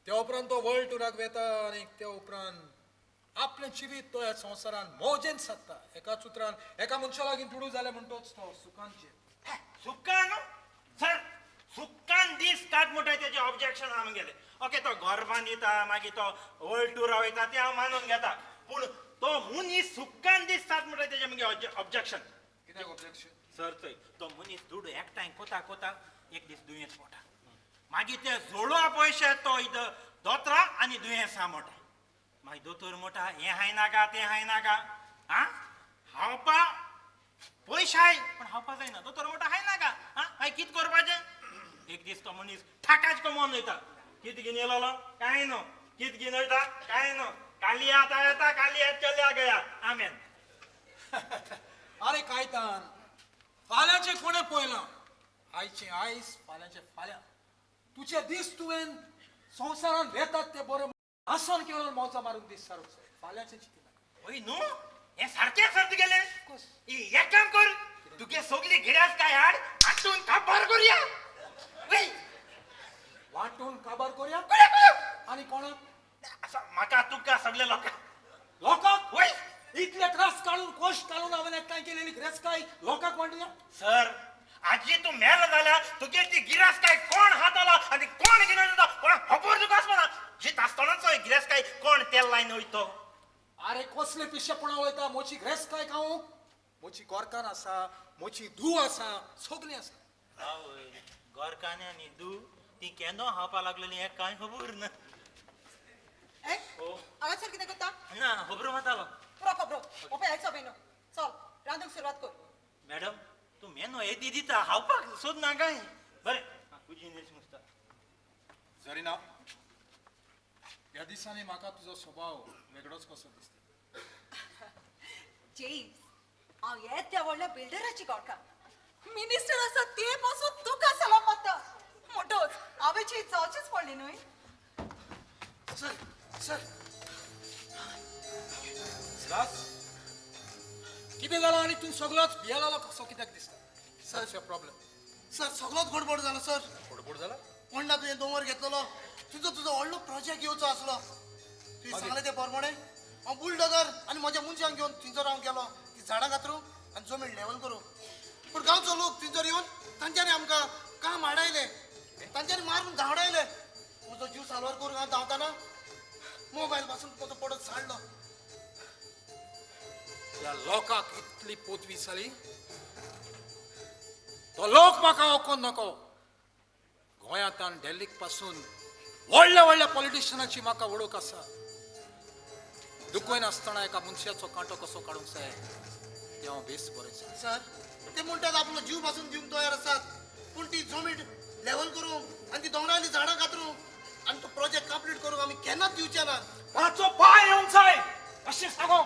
त्या उपरांत तो वर्ल्ड टुराक वेता आनी त्या उपरांत आपलें जिवीत तो ह्या संवसारान मौजेन सादता. एकाच उतरान एका मनशा लागीं दुडू जाले म्हणटच तो सुखान जियेता. सुखान सर, सुखान दीस काट म्हणटा तेजें ऑब्जेक्शन आहा म्हगेलें. ओके, तो घर बांदिता, मागीर तो वर्ल्ड टुरा वयता, तें हांव मानून घेता, पूण तो मनीस सुखान दीस काट म्हणटा तेजें म्हगे ऑब्जेक्शन. कित्याक ऑब्जेक्शन? सर चोय, तो मनीस दुडू एकठांय कोता कोता एक दीस दुयेंस पडटा, मागीर ते जोडवा पयशे तो इद दोतरा आनी दुयेंसा मोटा, मागीर दोतोर मोटा हें हाय नाका तें हाय नाका, आं हावपा पयशाय पण हावपा जायना, दोतोर मोटा हाय नाका, आं मागीर कित करपाचें? एक दीस तो मनीस ठाकाच कमोवन वयता, कित घेवन येयलो कांय न्हू, कित घेवन वयता कांय न्हू, काली आतां येता काली आत चल्या गया आमेन. आरे कायतान, फाल्यांचें कोणें पळयलां? आयचें आयज फाल्यांचें फाल्यां. तुजे दीस तुवें संवसारान वेतात ते बरे आसन खेळून मौजा मारून दीस सारूंक जाय, फाल्यांचें चिंतिनाका. हय न्हू, हें सारकें सर तुगेलें. एक काम कर, तुगे सगली गिरास काय हाड, वांटून काबार करुया. वांटून काबार करुया आनी कोणाक? म्हाका तुका सगळे लोकांक. लोकांक? वय. इतले त्रास काडून कश्ट काडून हांवें एकठांय केलेली गिरेस्तकाय लोकांक वांटुया? सर आजी तूं मेलो जाल्यार तुगे ती गिरेस्तकाय कोण हातालो आनी कोण घेवन वयता कोण खबर तुका आसना. जीत आसतनाच गिरेस्तकाय कोण तेल लायन वयतो. आरे कसले पिशेपणा वयता? म्हजी गिरेस्तकाय खावंक म्हजी गोरकार आसा, म्हजी धूव आसा, सगळीं आसा. आवय, गोरकान्नी आनी धूव ती केदो खावपा लागलेली हें कांय खबर ना. हांगासर कितें करता? ना खबरो मातालो. पुरो खबरो, ओपे आयचो मेनू, चल रांदूंक सुरवात कर. मॅडम तूं मेनू येदी दिता, खावपाक सोद ना काय? बरें तुजी न्हेस मुसता. जरीना, ह्या दिसांनी म्हाका तुजो स्वभाव वेगळोच कसो दिसता. जेम्स, हांव येद्या व्हडल्या बिल्डराची गोडकार, मिनिस्टर आसा ते पासून तुका सलाम मारता, म्हणटच हांवें चीज जावचीच पडली न्हय. सर सर कितें जालां आनी तूं सगळोच भियेलो कसो कित्याक दिसता? सर प्रॉब्लेम सर, सगळोच गडबड जाला सर. गडबड जाला? कोणा तुवें दोंगर घेतलेलो, तुजो तुजो व्हडलो प्रोजेक्ट येवचो आसलो, तुवें सांगलें ते प्रमाणे हांव बुलडोजर आनी म्हज्या मनशांक घेवन थंयसर हांव गेलो, ती झाडां कातरूंक आनी जमीन लेवल करूंक. पूण गांवचो लोक थंयसर येवन तांच्यांनी आमकां काम हाडायलें, तांच्यांनी मारून धांवडायलें. म्हजो जीव साल्वार करूंक हांव धांवतना मोबायल पासून म्हजो पडत सांडलो. त्या लोकांक इतली पोतवी जाली, तो लोक म्हाका वकोन नको. गोंयांत आनी दिल्लीक पासून व्हडल्या व्हडल्या पॉलिटिशनाची म्हाका वळख आसा. दुखयनासतना एका मनशाचो कांटो कसो काडूंक जाय तें हांव बेस बरें जाणा. सर ते म्हणटात आपलो जीव पासून दिवंक तयार आसात, पूण ती जमीन लेवल करूंक आनी ती दोंगरावयलीं झाडां कातरूंक आनी तो प्रोजेक्ट कंप्लीट करूंक आमी केन्नाच दिवचे ना. ताचो पांय येवंक जाय अशें सांगो.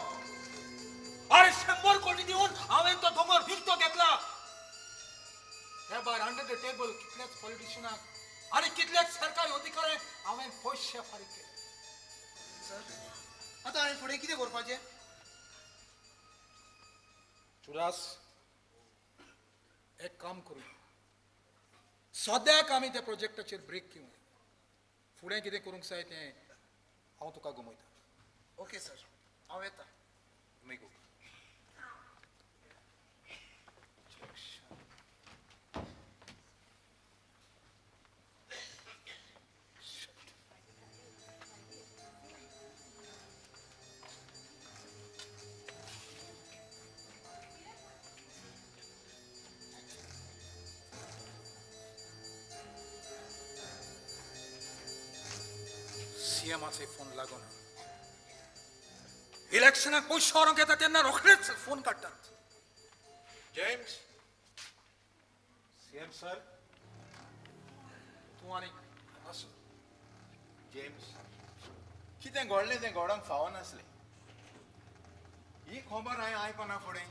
अरे 100 कोटी दिवन हांवें तो दोंगर विकतो घेतला. हे भायर अंडर the table कितल्याच पॉलिटिशनाक आनी कितल्याच सरकारी अधिकाऱ्यांक हांवें पयशे फारीक केले. सर आतां हांवें फुडें कितें करपाचें? चुडास, एक काम करूया, सद्याक आमी त्या प्रोजेक्टाचेर ब्रेक घेवया. फुडें कितें करूंक जाय तें हांव तुका गमयता. ओके सर, हांव येता. मागीर सीएमाचो फोन लागना. इलेक्शनाक पयशे व्हरूंक येता तेन्ना रोखडेच फोन काडटात. जेम्स, सीएम सर, तूं आनी आसूं. जेम्स, कितें घडलें तें घडोवंक फावनासलें. ही खबर हांवें आयकना फुडें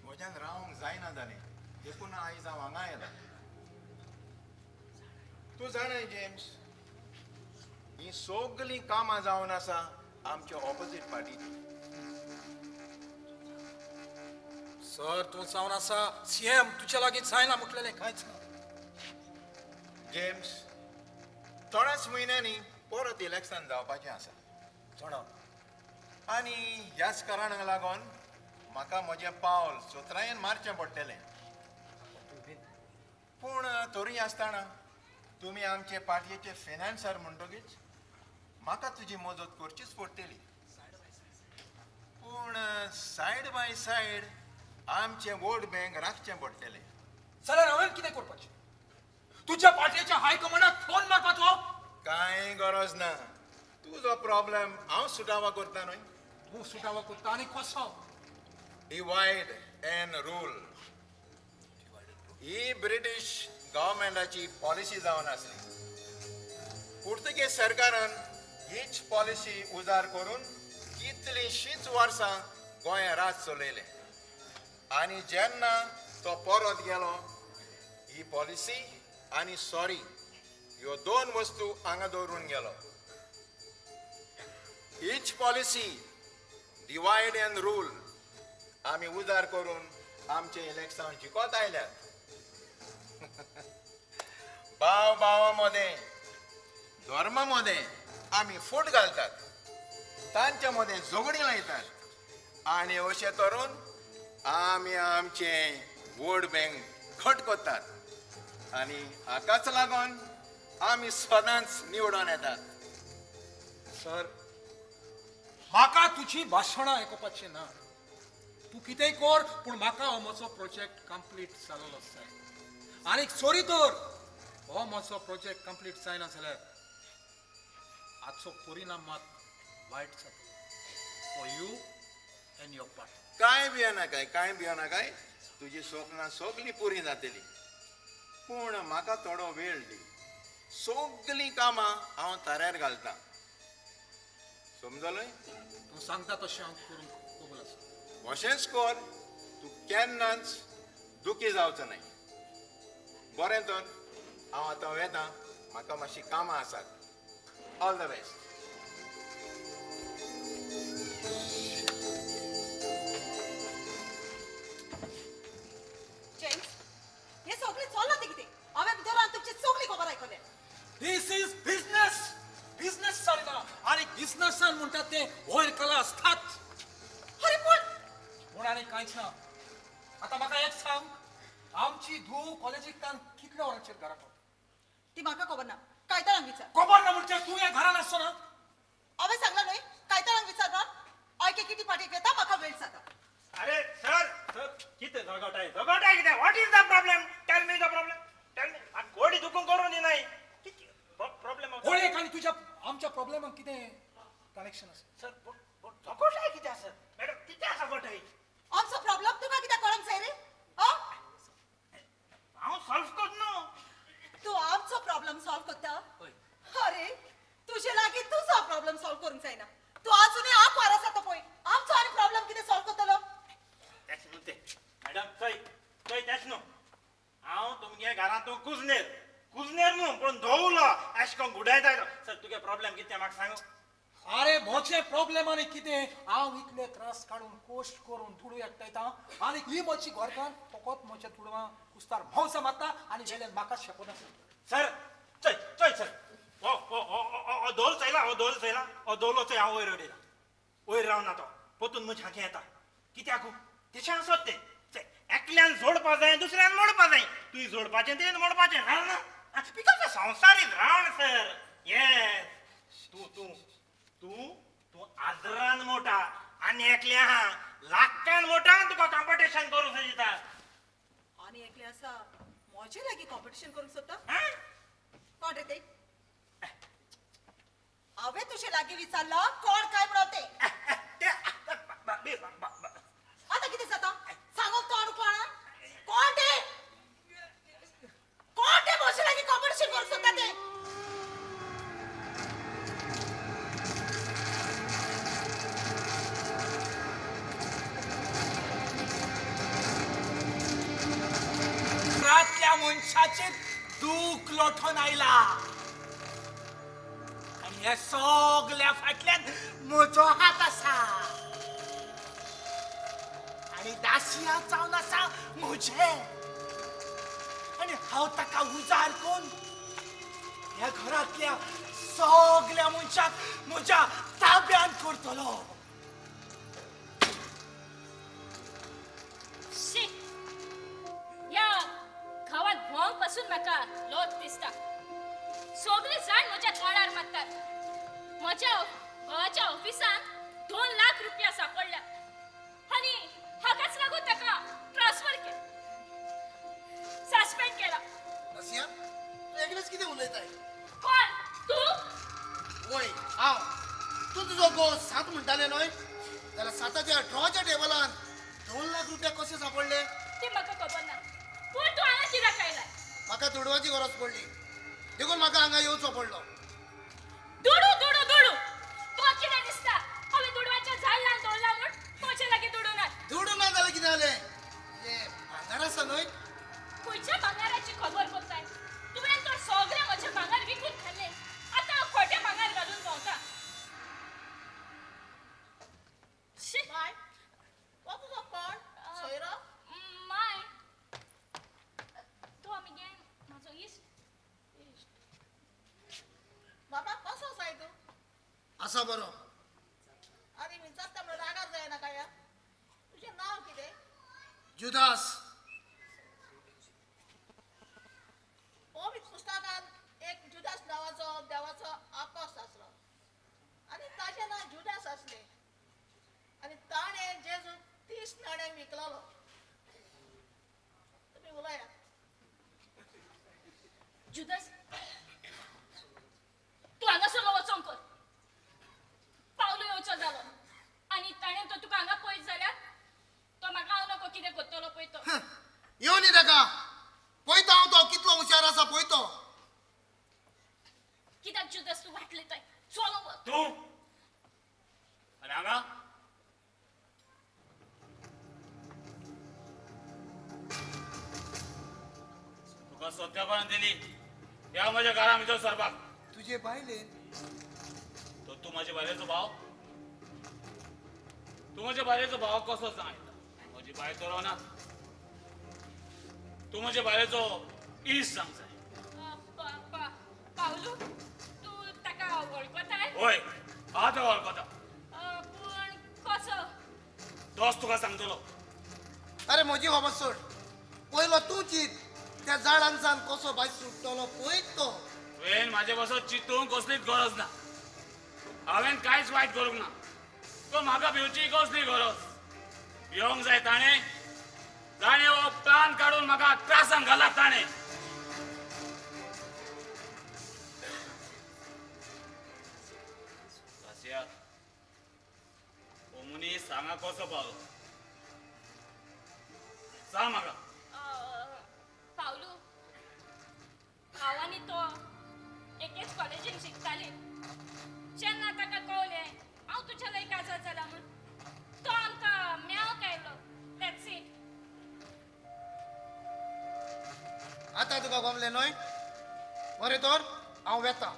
म्हज्यान रावंक जायना जालें, देखून आयज हांव हांगा आयलां. तूं जाणाय जेम्स, हीं सगलीं कामां जावन आसा आमच्या ऑपोजीट पार्टीची. सर, तूं जावन आसा सीएम, तुज्या लागीं जायना म्हटलेलें कांयच ना. जेम्स, थोड्याच म्हयन्यांनी परत इलेक्शन जावपाचें आसा. जाणा. आनी ह्याच कारणाक लागून म्हाका म्हजें पावल चतुरायेन मारचें पडटलें. पूण तरी आसतना तुमी आमचे पार्टीचे फिनान्सर म्हणटकीच म्हाका तुजी मजत करचीच पडटली. पूण सायड बाय सायड आमचें वोट बँक राखचें पडटलें. जाल्यार हांवें कितें करपाचें? तुज्या पार्टीच्या हायकमांडाक फोन मारपाचो? कांय गरज ना. तुजो प्रॉब्लेम हांव सुटावो करता न्हय. तूं सुटावो करता आनी कसो? डिवायड एंड रूल ही ब्रिटीश गव्हर्मेंटाची पॉलिसी जावन आसली. पुर्तुगेज सरकारान हीच पॉलिसी उजार करून कितलींशींच वर्सां गोंय राज चलयलें. आनी जेन्ना तो परत गेलो, ही पॉलिसी आनी सॉरी ह्यो दोन वस्तू हांगा दवरून गेलो. हीच पॉलिसी डिवायड एंड रूल आमी उजार करून आमचें इलेक्शन जिखत आयल्यात. भाव भावा मदें, धर्मा मदें आमी फूट घालतात, तांच्या मदें झगडीं लायतात आनी अशें करून आमी आमचें वोट बँक घट करतात आनी हाकाच लागून आमी सदांच निवडून येतात. सर, म्हाका तुजी भाशणां आयकुपाचें ना. तूं कितेंय कर, पूण म्हाका हो म्हजो प्रोजेक्ट कंप्लीट जाल्लो जाय. आनी सॉरी तर हो म्हजो प्रोजेक्ट कंप्लीट जायना जाल्यार हाचो परिणाम मात वायट जातलो for you and your party. कांय भियेनाकाय, कांय भियेनाकाय, तुजी स्वप्नां सगलीं पुरी जातलीं. पूण म्हाका थोडो वेळ दी. सगलीं कामां हांव ताऱ्यार घालतां. समजलें? तूं सांगता तशें हांव करूंक कबूल आसा. अशेंच कर, तूं केन्नाच दुखी जावचो न्हय. बरें तर, हांव आतां वेता, म्हाका मातशीं कामां आसात. All the best. James, हें सगळें चल्लां तें कितें? हांवें भितर तुमची सगळी खबर आयकल्या. This is business. Business चलना आनी बिझनसान म्हणटात तें वयर कला आसतात. अरे पूण पूण आनी कांयच ना. आतां म्हाका एक सांग, आमची धूव कॉलेजींतल्यान कितल्या वरांचेर घरा पावता? ती म्हाका खबर ना. कायतारांक विचार. खबर ना म्हणजे तूं ह्या घरान आसचो ना? हांवें सांगलां न्हय, कायतारांक विचार ना. आयके किती पार्टीक वेता, म्हाका वेळ जाता. अरे सर, सर कितें झगोटाय झगोटाय कितें? What is the problem? Tell me the problem. Tell me. गोडी दुखून करून दिनाय. प्रॉब्लेम होळयेक आनी तुज्या आमच्या प्रॉब्लेमाक कितें कनेक्शन आसा? सर, झगोटाय कितें आसा मॅडम? कितें आसा झगोटाय? आमचो प्रॉब्लेम तुका कित्याक कळोंक जाय रे? हांव सॉल्व करना. तूं आमचो प्रॉब्लेम सॉल्व करता? अरे तुजे लागीं तुजो प्रॉब्लेम सॉल्व करूंक जायना. तूं आजुनूय आंकवार आसा तो पळय. आमचो आनी प्रॉब्लेम कितें सॉल्व करतलो? तेंच न्हू तें मॅडम, चोय चोय तेंच न्हू. हांव तुमगे घरांत कुजनेर कुजनेर न्हू, पूण धवलो एशें करून गुडायता. सर, तुगे प्रॉब्लेम कितें म्हाका सांग. अरे म्हजे प्रॉब्लेम आनी कितें? हांव इतले त्रास काडून कश्ट करून दुडू एकठांयता आनी ही म्हजी घरकान्न फकत म्हज्या दुडवां कुस्तार भोंवसा मारता आनी वेल्यान म्हाका शेपत आसा. सर चोय चोय सर, हो धोल चोयला, हो धोल चोयला, हो धोलो चोय हांव वयर उडयला. वयर रावना तो पोतून म्हज्या हांगे येता. कित्याक तशें आसत तें? एकल्यान जोडपा जाय, दुसऱ्यान मोडपा जाय. तुवें जोडपाचें तें मोडपाचें ना. Because संवसार is round sir. Yes, तूं तूं तूं तूं आदरान मोटा आनी एकलें आहा लाखान मोटा, तुका कॉम्पिटिशन करूंक सोदिता. आनी एकलें आसा म्हजे लागीं कॉम्पिटिशन करूंक सोदता? कोण रे ते? हांवें तुजे लागीं विचारलां कोण काय म्हणून ते. आतां कितें जाता सांगूंक तो आनी कोणा? कोण ते? कोण ते म्हजे लागीं कॉम्पिटिशन करूंक सोदता ते? मनशाचेर दूख लोटून आयला आनी ह्या सगल्या फाटल्यान म्हजो हात आसा आनी दासिया जावन आसा म्हजें आनी हांव ताका उजार करून ह्या घरांतल्या सगल्या मनशाक म्हज्या ताब्यांत करतलो. ह्या गांवांत भोंवक पासून म्हाका लोट दिसता. सगळे जाण म्हज्या तोंडार मारतात. म्हज्या घोवाच्या ऑफिसांत 2 लाख रुपया सापडल्या आनी हाकाच लागून ताका ट्रान्सफर केला, सस्पेंड केला. दासिया, तूं एकलेच कितें उलयताय? कोण तूं? वय हांव. तूं तुजो घोव 7 म्हणटाले न्हय, जाल्यार 7च्या ड्रॉच्या टेबलान 2 लाख रुपया कशे सापडले ते म्हाका खबर ना. पूण तूं हांगा कित्याक आयलाय? म्हाका दुडवाची गरज पडली देखून म्हाका हांगा येवचो पडलो. दुडू दुडू दुडू तुका कितें दिसता? हांवें दुडवाचें झाड लावन दवरलां म्हूण म्हजे लागीं दुडू ना. दुडू ना जाल्यार कितें जालें? तें भांगर आसा न्हय? खंयच्या भांगराची खबर करताय? तुवें तर सगळें म्हजें भांगर विकून खाल्लें. आतां हांव खोटें भांगर घालून भोंवता. माय, हो तुजो कोण सोयरो? माय, तो आमगे म्हाजो इश्ट. बाबा कसो आसाय तूं? आसा बरो. आनी विचारता म्हणून रागार जायना काय? तुजें नांव कितें? जुदास. पवित्र पुस्तकांत एक जुदास नांवाचो देवाचो आपोस्त आसलो आनी ताचें नांव जुदास आसलें आनी ताणें जेजूक 30 नाण्यांक विकलोलो. तुमी उलयात. जुदास, तूं हांगासरलो वचोंक कर. पावलो येवचो जालो आनी ताणें तो तुका हांगा पळयत जाल्यार तो म्हाका हांव नको कितें करतलो पळय तो. येवनी ताका पळयता हांव तो कितलो हुशार आसा पळयतो. कित्याक जुदास तूं वाटले थंय? चलो तूं आनी हांगा तुका सत्यापणान दिली ह्या म्हज्या घरा भितर सरपाक. तुजे बायलेन? तर तूं म्हजे बायलेचो भाव? तूं म्हजे बायलेचो भाव कसो सांग? म्हजी बायल तर ना. तूं म्हजे बायलेचो इश्ट सांग जाय. पावलू, तूं ताका वळखताय? हय, हांव ताका वळखता. पूण कसो? तोच तुका सांगतलो. अरे म्हजी खबर सोड, पयलो तूं चिंत त्या झाडांसान कसो भायर सुट्टलो पळयत तो. तुवें म्हाजे पासत चिंतूंक कसलीच गरज ना. हांवें कांयच वायट करूंक ना. तो म्हाका भिवची कसली गरज? येवंक जाय ताणें. ताणें हो प्लान काडून म्हाका त्रासान घाला ताणें. दासिया, हो मनीस हांगा कसो पावलो सांग म्हाका. पावलू, हांव आनी तो एकेच कॉलेजीन शिकतालीं. जेन्ना ताका कळलें हांव तुज्या लागीं काजार जाला म्हूण, तो आमकां मेळोंक आयलो. That's it. आतां तुका गमलें न्हय? बरें तर हांव वेता.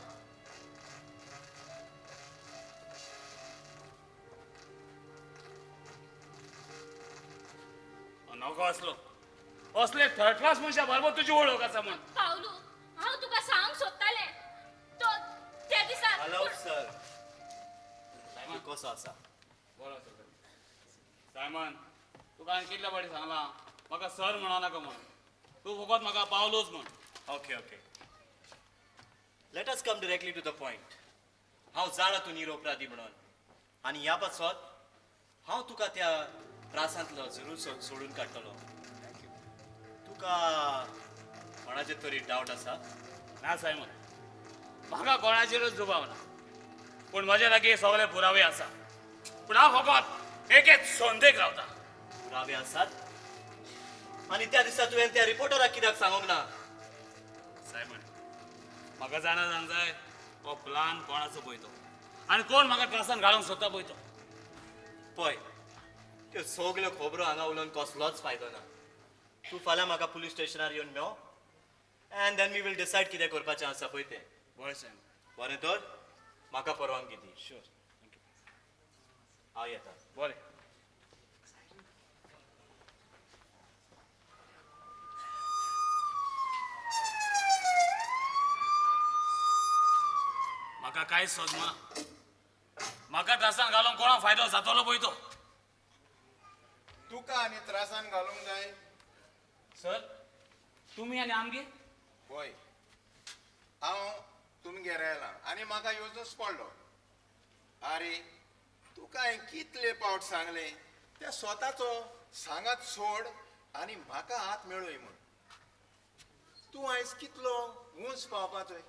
नको असलो असले थर्ड क्लास मनशा बरोबर तुजी वळख आसा म्हूण. पावलू, हांव तुका सांगूंक सोदतालें तो त्या दिसा. हॅलो सर, कसो आसा? बरो आसा सर. सायमन, तुका हांवें कितल्या फावटी सांगलां म्हाका सर म्हणो नाका म्हूण. तूं फकत म्हाका पावलोच म्हण. Okay okay, let us come directly to the point. हांव जाणा तूं निरोपराधी म्हणून आनी ह्या पासत हांव तुका त्या त्रासांतलो जरूर सोडून काडटलो. तुका कोणाचेर तरी डावट आसा? ना सायमन, म्हाका कोणाचेरूच दुबाव ना. पूण म्हजे लागीं सगळे पुरावे आसा. पूण हांव फकत एकेच संदेक रावता. पुरावे आसात? आनी त्या दिसा तुवें त्या रिपोर्टराक कित्याक सांगूंक ना? सायमन, म्हाका जाणा जावंक जाय हो प्लान कोणाचो पळय तो आनी कोण म्हाका त्रासान घालूंक सोदता पळय तो. पळय, त्यो सगल्यो खबरो हांगा उलोवन कसलोच फायदो ना. तूं फाल्यां म्हाका पुलीस स्टेशनार येवन मेव, And then we will decide कितें करपाचें आसा पळय तें. बरें सायब. बरें तर म्हाका परवानगी दी. Sure, thank you. हांव येता. बरें. म्हाका कांय सोदना. म्हाका त्रासान घालून कोणा फायदो जातलो पळय तो. तुका आनी त्रासान घालूंक जाय? सर, तुमी आनी आमगे? वय, हांव तुमगेर आयलां आनी म्हाका येवचोच पडलो. आरे, तुका हांवें कितले पावट सांगलें त्या स्वताचो सांगात सोड आनी म्हाका हात मेळय म्हूण. तूं आयज कितलो उंच पावपाचोय,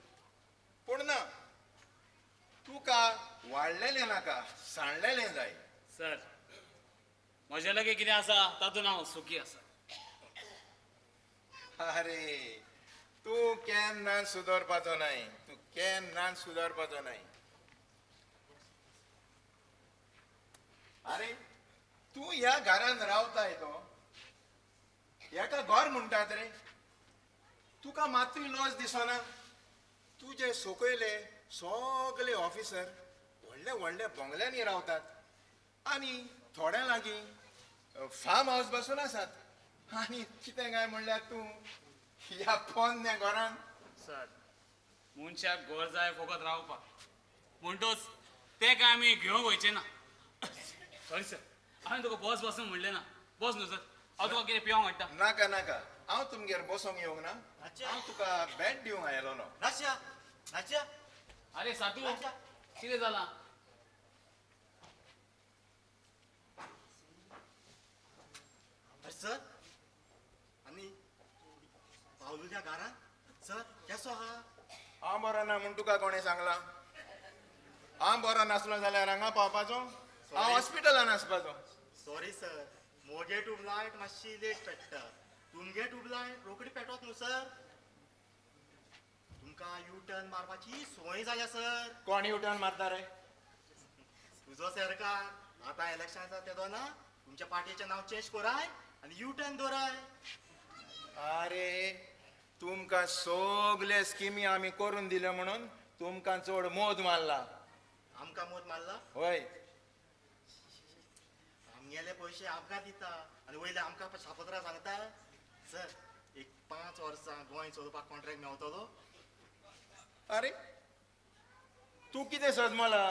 पूण ना, तुका वाडलेलें नाका, सांडलेलें जाय. सर, म्हजे लागीं कितें आसा तातूंत हांव सुखी आसा. अरे, तूं केन्ना सुदरपाचो नाय, तूं केन्ना सुदरपाचो नाय. अरे, तूं ह्या घरान रावताय तो हेका घर म्हणटात रे. तुका मातूय लॉस दिसना? तुजे सकयले सगळे ऑफिसर व्हडले व्हडले बंगल्यांनी रावतात आनी थोड्या लागीं फार्म हावस बसून आसात. आनी कितें काय म्हणल्यार तूं ह्या पोन्न्या घरान. सर, मनशाक घर जाय फकत रावपाक, म्हणटोच तें काय आमी घेवंक वयचें ना. सॉरी सर, हांवें तुका बस बसून म्हणलें ना. बस न्हू सर, हांव तुका कितें पिवंक हाडटा. नाका नाका, हांव तुमगेर बसोंक येवंक ना, हांव तुका बॅट दिवंक आयलो न्हू. नाच्या नाच्या. अरे सातू, कितें जालां? सर, आनी पावलूच्या घरान सर केसो आहा? हांव बरो ना म्हूण तुका कोणें सांगलां? हांव बरो नासलो जाल्यार हांगा पावपाचो? हांव हॉस्पिटलान आसपाचो. सॉरी सर, मोगे ट्यूबलायट मातशी लेट पेट्टा, तुमगे ट्यूबलायट रोखडी पेटोत न्हू सर. तुमकां यू टर्न मारपाची सोय जाल्या सर. कोण यू टर्न मारता रे? तुजो सरकार आतां इलेक्शन आसा तेदो ना, तुमच्या पार्टीचें नांव चेंज कोराय आनी यू टर्न दवराय. अरे, तुमकां सगळे स्किमी आमी करून दिल्यो म्हणून तुमकां चड मोद मारला. आमकां मोद मारला? हय. आमगेले पयशे आमकां दिता आनी वयले आमकां शापत्रां सांगता. सर, एक 5 वर्सां गोंय चलोवपाक कॉन्ट्रॅक्ट मेवतलो. अरे, तूं कितें सजमला?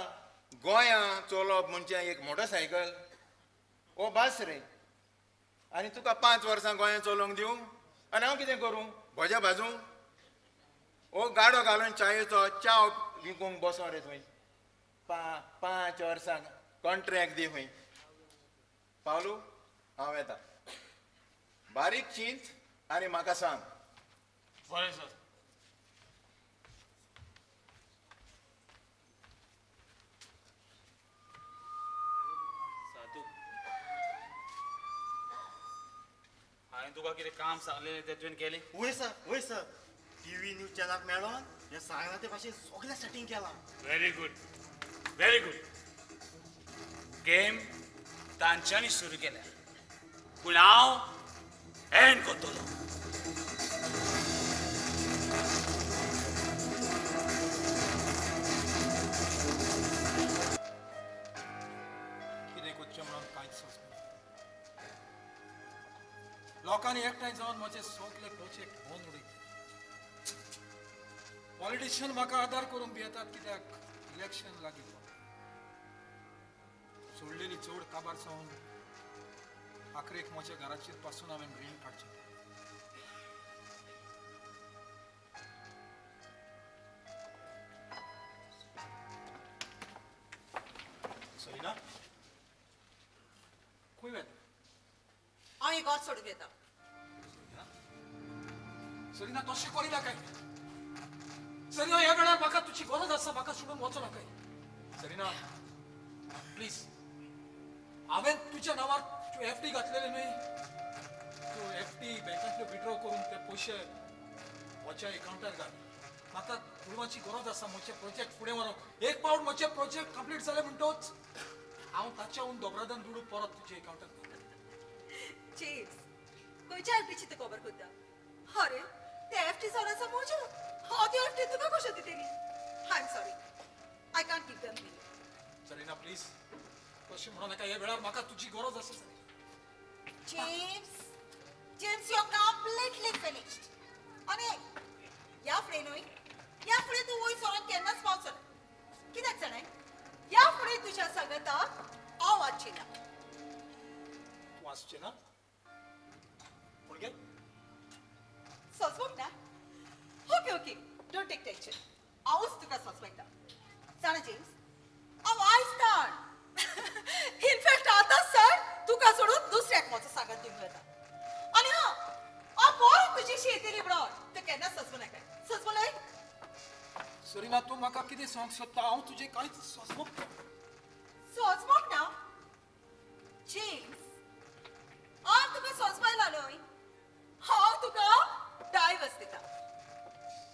गोंया चलोवप म्हणजे एक मोटरसायकल ओ बास रे. आनी तुका 5 वर्सां गोंया चलोवंक दिवं आनी हांव कितें करूं? भज्या भाजूं? ओ गाडो घालून चायेचो च्याव विकूंक बसो रे थंय. 5 वर्सां कॉन्ट्रॅक्ट दी खंय. पावलू, हांव येता. बारीक चिंत आनी म्हाका सांग. बरें सर. सातू, हांवें तुका कितें काम सांगलें तें तुवें केलें? वय सर, वय सर. टीव्ही न्यूज चॅनलाक मेळोन हें सांगलां ते भाशेन सगळें सेटींग केलां. Very good, very good. Game तांच्यांनी सुरू केल्या, पूण हांव एंड करतलो. कितें करचें म्हणून कांयच सोंसना. लोकांनी एकठांय जावन म्हजे सगळे प्रोजेक्ट बंद उडयले. पॉलिटिशियन म्हाका आदार करूंक भियेतात कित्याक इलेक्शन लागीं. सोडलेली चड काबार जावन आखरेक म्हज्या घराचेर पासून हांवें रीण काडचें. सरिना, खंय वेता? हांव हें घर सोडून येता. सरिना, तशें करिनाकाय. सरिना, ह्या वेळार म्हाका तुजी गरज आसा, म्हाका सोडून वचो नाकाय. सरिना, प्लीज. हांवें तुज्या नांवार एफ डी घातलेले न्हय, तूं एफ डी बँकांतल्यो विड्रॉ करून ते पयशे म्हज्या एकावंटार घाल. म्हाका दुडवांची गरज आसा म्हजे प्रोजेक्ट फुडें व्हरूंक. एक पावट म्हजे प्रोजेक्ट कंप्लीट जाले म्हणटोच हांव ताच्याहून दोबरादान दुडू परत तुज्या एकावंटार घाल. जेम्स, खंयच्या एफडीची तूं खबर करता? अरे, ते एफ टी जावन आसा म्हज्यो. हांव त्यो एफ टी तुका कश्यो दितली? I am sorry, I can't give them bill. Zarina please तशें म्हणूं नाका. ह्या वेळार म्हाका तुजी गरज आसा. James, James, you are completely finished. आनी ह्या फुडें न्हय, ह्या फुडें तूं वयर सरोन केन्नाच पावचो ना. कित्याक जाणाय, ह्या फुडें तुज्या सांगाताक हांव वाचचें ना. तूं आसचें ना? पूण गे सोंसवंक ना? Okay okay, don't take tension. हांवूच तुका सोंसवयता. जाणा जेम्स, हांव आयज ताण इनफॅक्ट आतां सर तुका सोडून दुसऱ्याक म्हजो सांगात दिवंक वता. आनी हां, हांव परत तुजीशी येतली म्हणून तूं केन्नाच सोंसवं नाका. सोंसवलय? सरीना तूं म्हाका कितें सांगूंक सोदता? हांव तुजें कांयच सोंसवंक ना. सोंसवंक ना जेम्स? हांव तुका सोंसपायला न्हय, हांव तुका डायवर्स दिता.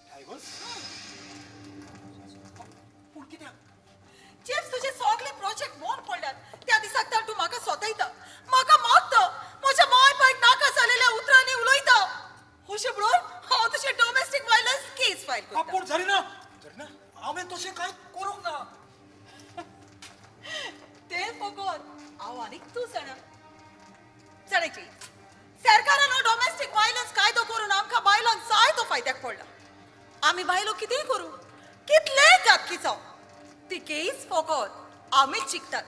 डायवर्स? पूण कित्याक? जेम्स, तुजे सगळे प्रोजेक्ट मोन पडल्यात. त्या दिसाक तर तूं म्हाका सोदयता, म्हाका मारता, म्हज्या माय पायक नाका जालेल्या उतरांनी उलयता. अशें म्हणून हांव तुजें डोमेस्टीक वायलन्स केस फायल करता. पूण जरीना, जरीना, हांवें तशें कांय करूंक ना. तें फकत हांव आनीक तूं जाणा. जाणा जेम्स, सरकारान हो डोमेस्टीक वायलन्स कायदो करून आमकां बायलांक जायतो फायद्याक पडला. आमी बायलो कितेंय करूं, कितलेय घातकी जावं, ती केस फकत आमीच जिखतात.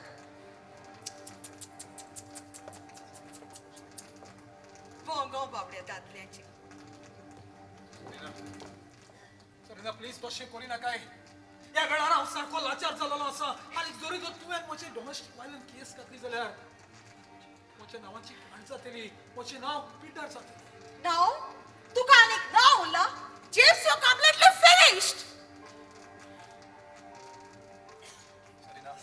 बोंगो बाबड्या दादल्यांची. सरीना प्लीज तशें करिनाकाय. ह्या वेळार हांव सारको लाचार जाल्लो आसा. आनी जरी जर तुवें म्हजें डोमेस्टीक वायलन्स केस घातली जाल्यार म्हज्या नांवाची घाण जातली, म्हजें नांव पिड्ड्यार जातलें. नांव? तुका आनीक नांव उरलां? James, you completely finished. Sarina,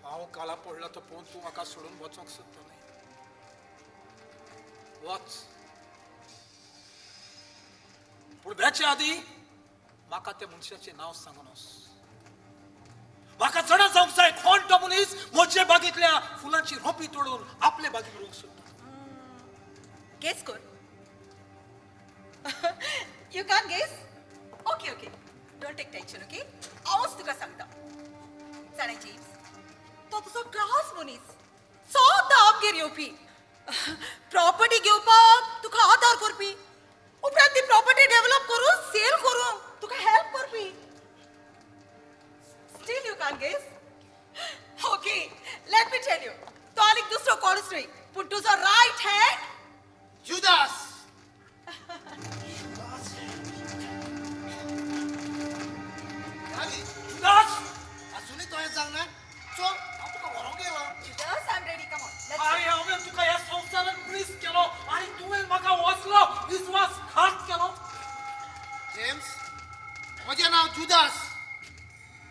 हांव काला पडला तो पळोवन तूं म्हाका सोडून वचोंक सोदता न्हय? वच, पूण वेचे आदीं म्हाका त्या मनशाचें नांव सांगून वच. म्हाका जाणा जावंक जाय कोण तो मनीस म्हजे बागेंतल्या फुलांची रोपी तोडून आपले बागेंत रोवंक सोदता. गेस कर. You can't guess? Okay okay, don't take tension. Okay, हांवूच तुका सांगता. जाणा जेम्स, तो तुजो खास मनीस, सदां आमगेर येवपी, प्रॉपर्टी घेवपाक तुका आदार करपी, उपरांत ती प्रॉपर्टी डेव्हलप करून सेल करूंक तुका हेल्प करपी. Still you can't guess? Okay, let me tell you, तो आनीक दुसरो कोणूच न्हय पूण तुजो रायट हँड जुदास. जुदास, अजूनय तो हें सांगना? चल, हांव तुका व्हरोंक येयला. Judas, I am ready, come on. आरे हांवें तुका ह्या संवसारान प्लीज केलो आनी तुवें म्हाका वचलो विस्वासघात केलो. जेम्स, म्हजें नांव जुदास.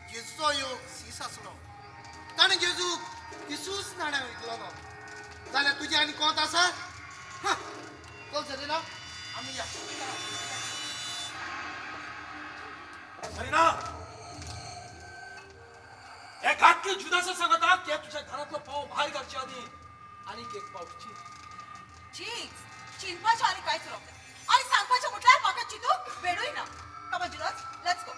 जेजूचो यो सीस आसलो, ताणें जेजूक तिसूच नाण्यां विकलोलो. जाल्यार तुजें आनी कोंत आसा? चल सरीना, आमी या. सरीना, हे घातली जुदासा सांगता की तुझ्या घरातलो पाव भायर घालचे आदी आनीक एक पावट चिंत. जेम्स, चिंतपाचें आनी कांयच उरोंक ना. आनी सांगपाचें म्हटल्यार म्हाका चिंतूंक वेळूय ना. Come on Judas, let's go.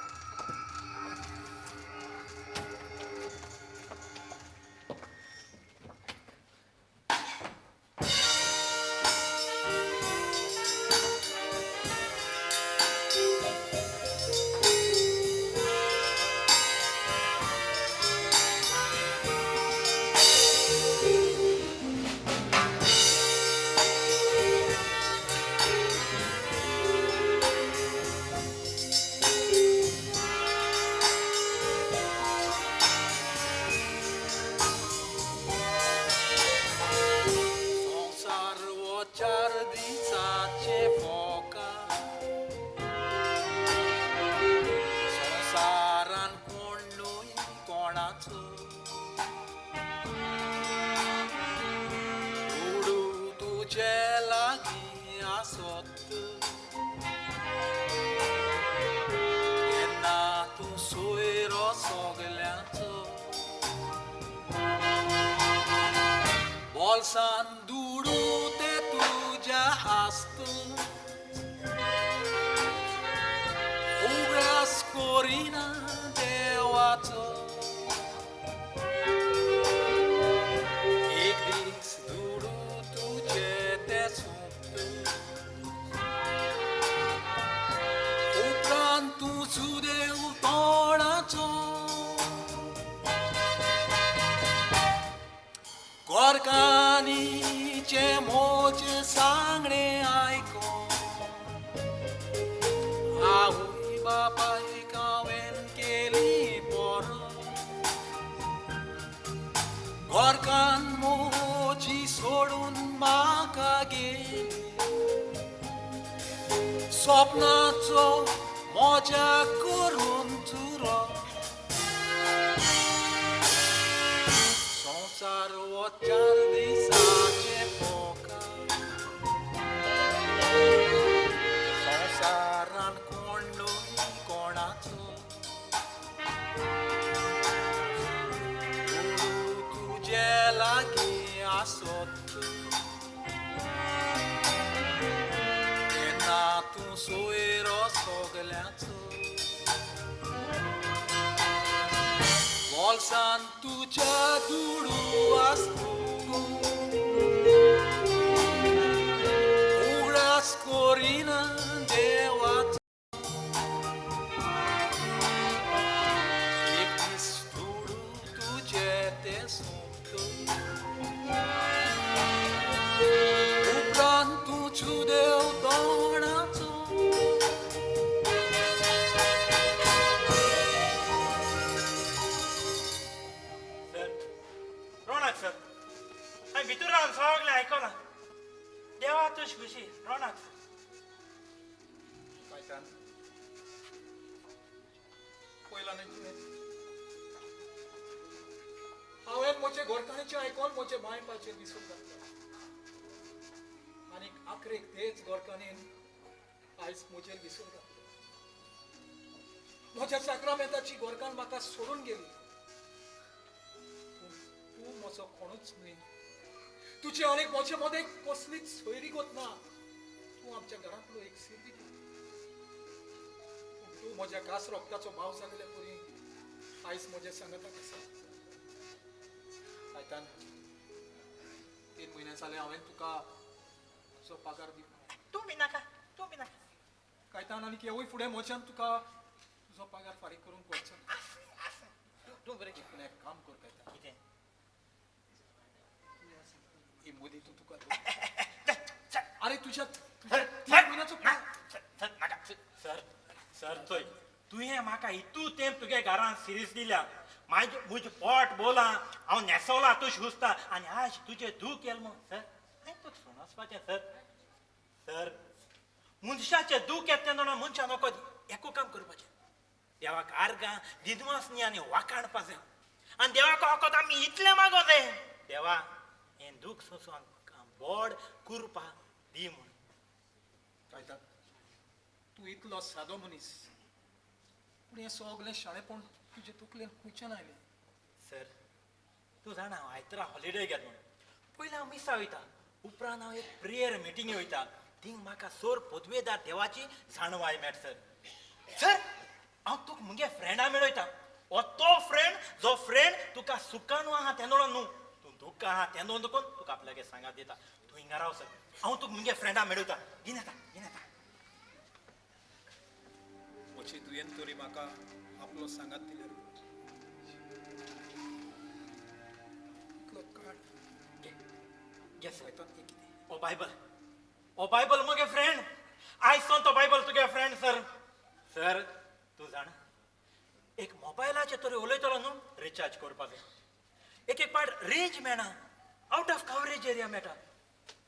बोल्सान दुडू ते घरकान्नीचें म्हजें सांगणें आयको आवय बापायक हांवें केली बरो घरकान्न म्हजी सोडून म्हाका गेली स्वप्नाचो मजा करून चुरो संवसार हो चार दिसाचे फोकार संवसारान कोण न्हय कोणाचो दुडू तुजे लागीं आसत तेन्ना तूं सोयरो सगल्यांचो बोल्सान तुज्या दुडू आसतू उगडास करिना देवाचो एक दीस दुडू तुजे ते सोंपतू उपरांत तूं चुदेव तोंडाचो. सर, रोणाक सर, हांवें भितर रावन सगळें आयकलां. देवा तुज खुशी रोणाक सर. कायतान पयला न्हय तुवें हांवें म्हजे घरकान्नीचें आयकोन म्हजे माय पाचेर विसरूंक घातला आनी आखरेक तेच घरकान्नीन आयज म्हजेर विसरूंक घातलो. म्हज्या साक्रामेंताची घरकान्न म्हाका सोडून गेली पूण तूं म्हजो कोणूच न्हय. तुजे आनी म्हजे मदें कसलीच सोयरीगत ना. तूं आमच्या घरांतलो एक सिर्वीक पूण तूं म्हज्या खास रोगताचो भाव जाल्ले परी आयज म्हज्या सांगाताक आसा. कायतान 3 म्हयने जाले हांवें तुका तुजो पगार दिवंक. तूं बी नाका, तूं बी नाका. कायतान आनी केवूय फुडें म्हज्यान तुका तुजो पगार फारीक करूंक पडचो ना. तूं बरें पूण एक काम कर कायतान. कितें? ही मुदी तूं तुका. अरे तुज्या 3 म्हयन्याचो नाका सर. सर चोय, तुवें म्हाका इतू तेंप तुगे घरान सिरीस दिल्या. म्हाजे म्हजें पोट बोला हांव न्हेसवला तूं सुस्ता आनी आज तुजें दूख येल मग सर. हांवें तुका सोण वचपाचें सर. सर मनशाचें दूख येता तेन्ना मनशान नको एकू काम करपाचें. देवाक आर्गां दिदवास न्ही आनी वाखाणपा जाय आनी देवाक वखद आमी इतलें मागो जाय देवा हें दूख सोंसून म्हाका बोड कुरपा दी म्हूण. कायतान तूं इतलो सादो मनीस पूण हें सगलें शाणेपण तुजे तकलेन खंयच्यान आयलें? सर तूं जाणा हांव आयतारा हॉलिडे घेत म्हूण. पयलीं हांव मिसा वयता, उपरांत हांव एक प्रेयर मिटींगे वयता. थिंग म्हाका सोर पदवेदार देवाची जाणवाय मेळटा सर. सर हांव तुका मुगे फ्रेंडा मेळयता. हो तो फ्रेंड जो फ्रेंड तुका सुखान आहा तेन्ना न्हू तूं दुख्ख आहा तेन्ना देखून तुका आपल्यागे सांगात दिता. तूं हिंगा राव सर, हांव तुका मुगे फ्रेंडा मेळयता. घेन येता, घेन येता. म्हजी दुयेंत तरी म्हाका आपलो सांगात दिल्यार इतलो काड. Yes sir. ओ बायबल, ओ बायबल मुगे फ्रेंड. आयज सोन तो बायबल तुगे फ्रेंड सर. सर तूं जाणा एक मोबायलाचेर तरी उलयतलो न्हू रिचार्ज करपा जाय. एक एक पाट रेंज मेळना, आउट ऑफ कवरेज एरिया मेळटा.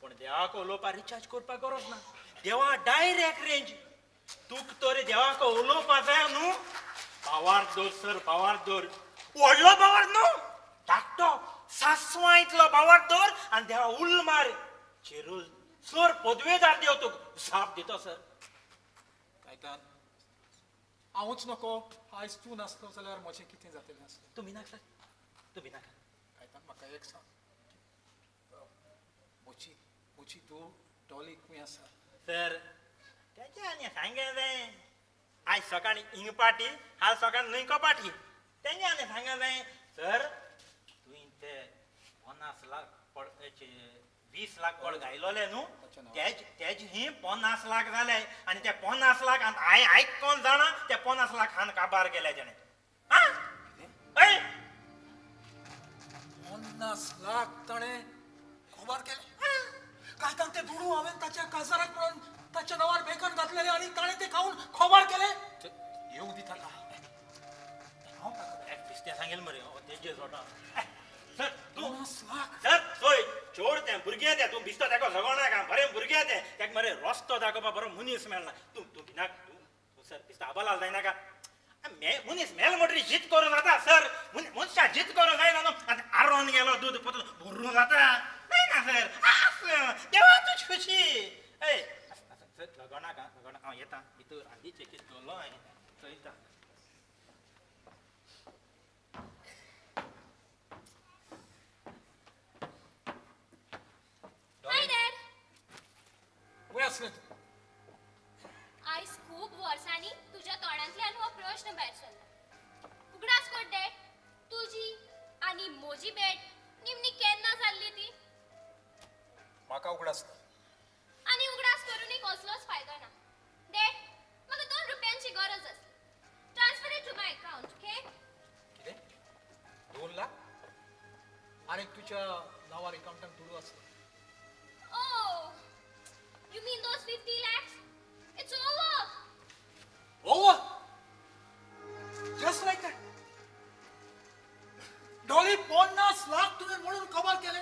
पूण देवाक उलोवपाक रिचार्ज करपाक गरज ना. देवा डायरेक्ट रेंज. तुका तरी देवाक उलोवपा जाय न्हू. पावार दवर सर, पावार दवर. व्हडलो पावार न्हू, धाकटो सासवां इतलो पावार दवर आनी देवा उल मार चेरूल सर पदवेदार देव तुका जाप दितो सर. कायतान हांवूच नको आयज तूं नासलो जाल्यार म्हजें कितें जातलें आसलें? तुमी नाका सर, तुमी नाका. कायतान म्हाका एक सांग, म्हजी म्हजी धूव डॉली खंय आसा? सर तेजें आनी सांगें जाय. आयज सकाळीं हिंग पाटी, आज सकाळीं न्हंय कपाटी. तेजें आनी सांगें जाय सर. तुवें ते 50 लाख 20 लाख कोण घायलोले न्हू तेज ही 50 लाख जाले आनी ते 50 लाख हांवें आयकोन जाणा ते 50 लाख हान काबार केले तेणें. 50 लाख ताणें खबर केले. काय तांचे दुडू हांवें ताच्या काजाराक म्हणून ताच्या नांवार बेकन घातलेले आनी ताणें ते खावन खबर केले. येवं दी ताका. हांव ताका बेश्टें सांगेल मरे तेजे सोडा. सर तूं सर चोय चोर तें भुरगें तें तूं बिस्तो ताका सगळो बरें भुरगें तें ताका मरे रस्तो दाखोवपा बरो मनीस मेळना. तूं तूं भिनाक तूं सर बिस्तो आबालाल जायनाका. मनीस मेल म्हणटरी जीत करूं जाता सर. मनशां जीत करूं जायना न्हू. आतां आरोन गेलो दूद पोतून भरून जाता जायना सर. देवा तुजी खुशी. ए सर लगनाका लगना हांव येता भितर आदीचें कितें दवरलो हांवें चोयता. हाय डॅड. खंय आसलें तूं? आयज खूब वर्सांनी तुज्या तोंडांतल्यान हो प्रश्न भायर सरला. उगडास कर डॅड, तुजी आनी म्हजी भेट निमणी केन्ना जाल्ली ती? म्हाका उगडास ना. आनी उगडास करूनय कसलोच फायदो ना डॅड. म्हाका 2 रुपयांची गरज आसली. Transfer it to my account. Okay? कितें 2 लाख? आनी तुज्या नांवार अकाउंटान दुडू आसलो? Oh, you mean those 50 lakhs? It's over. Over? Just like that. Dolly 50 lakh तुवें म्हणून कबर केले.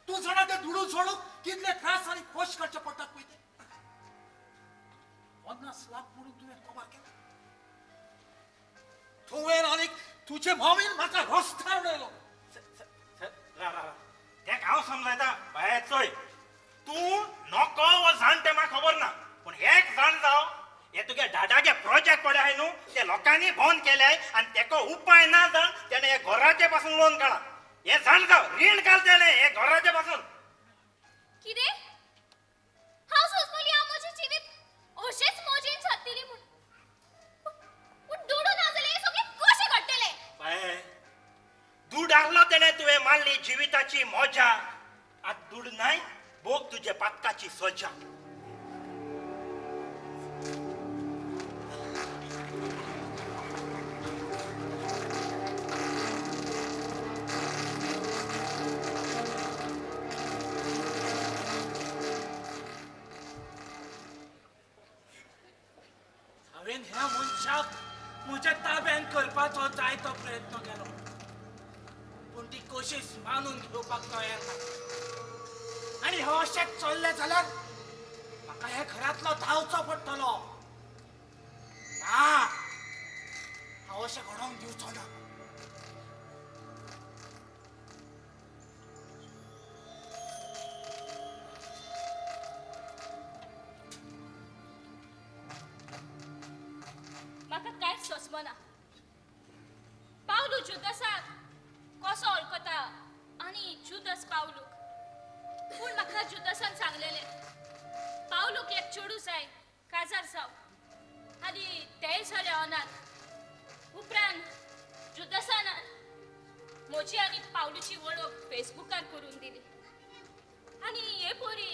तूं जाणा ते दुडू सोडूंक कितले त्रास आनी खोश काडचे पडटात पळय ते. 50 लाख म्हणून तुवें कबर केले. तुवें आनी तुजे मामीन म्हाका रस्त्यार उडयलो. रा रा तेका हांव समजायता. बाये चोय तूं नको वो जाण तें म्हाका खबर ना, पूण एक जाण जाव हे तुगे डाडागे प्रोजेक्ट पडे आहाय न्हू ते लोकांनी बंद केले आनी तेका उपाय ना जाण तेणें हे घराचे पासून लोन काडला. हे जाण जाव रीण काड तेणें हे घराचे पासून. कितें? हांव सोंसतली हांव म्हजें जिवीत अशेंच मजेन सारतली म्हूण, पूण दुडू ना जाल्यार हें सगळें कशें घडटलें? बाये दूड आहलो तेणें तुवें मारली जिविताची मजा. आतां दूड नाय भोग तुजे पातकाची सजा. हांवें ह्या मनशाक म्हज्या ताब्यान करपाचो जायतो प्रयत्न केलो, पूण ती कोशिश मानून घेवपाक तयार ना. आनी हे अशेंच चल्लें जाल्यार म्हाका ह्या घरांतलो धांवचो पडटलो. ना, हांव अशें घडोवंक दिवचो ना. म्हाका कांयच सोंसमना. पावलू जुदसाक कसो वळखता आनी जुदस पावलूक. पूण म्हाका जुदसान सांगलेलें पावलूक एक चेडूं जाय काजार जाव आनी तेंय जालें अनाथ. उपरांत जुदसान म्हजी आनी पावलूची वळख फेसबुकार करून दिली आनी हे पोरी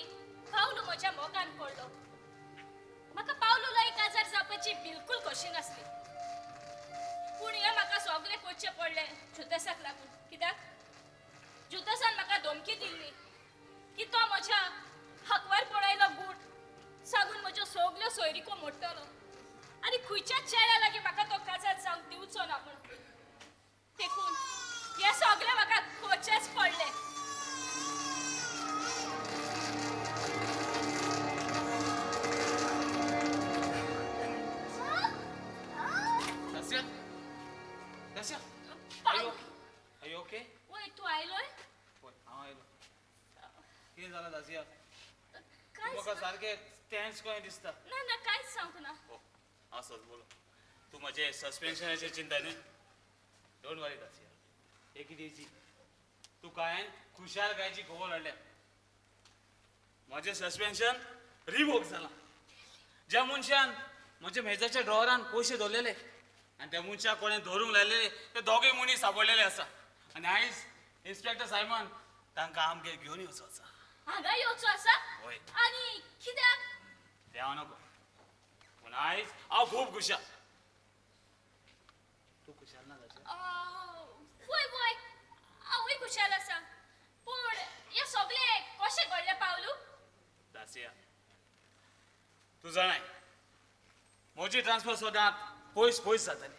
पावलू म्हज्या मोगान पडलो. म्हाका पावलू लागी काजार जावपाची बिलकूल खोशी नासली, पूण हें म्हाका सगळें करचें पडलें जुदसाक लागून. कित्याक जुदसान म्हाका धमकी दिल्ली की तो म्हज्या हकवार पळयलो बूट सांगून म्हज्यो सगल्यो सोयरिको मोडटलो आनी खंयच्याच चेड्या लागीं म्हाका तो काजार जावंक दिवचो ना म्हणून. देखून हें सगळें म्हाका करचेंच पडलें. Dacia? Dacia? Are you okay? वय तूं आयलोय? वय हांव आयलो. कितें जालां दासिया? म्हाका सारकें टेन्स कशें दिसता. ना ना कांयच सांगूंक ना. हांव सज बोलो. तूं म्हजें सस्पेन्शनाचेर चिंता न्हय? Don't वरी दासिया, एक it easy. तुका हांवें खुशालकायेची खबर हाडल्या. म्हजें सस्पेन्शन रिवोक जालां. ज्या मनशान म्हज्या मेजाच्या ड्रॉवरान पयशे दवरलेले आनी त्या मनशाक कोणें धरूंक लायलेले ते दोगूय मनीस सांपडलेले आसा आनी आयज इन्स्पेक्टर सायमन तांकां आमगेर घेवन येवचो आसा. हांगा येवचो आसा? हय. आनी कित्याक? तें हांव नको, पूण आयज हांव खूब खुशाल. तूं खुशाल ना दासिया? वय वय म्हजी ट्रान्सफर सदांच पयस पयस जाताली.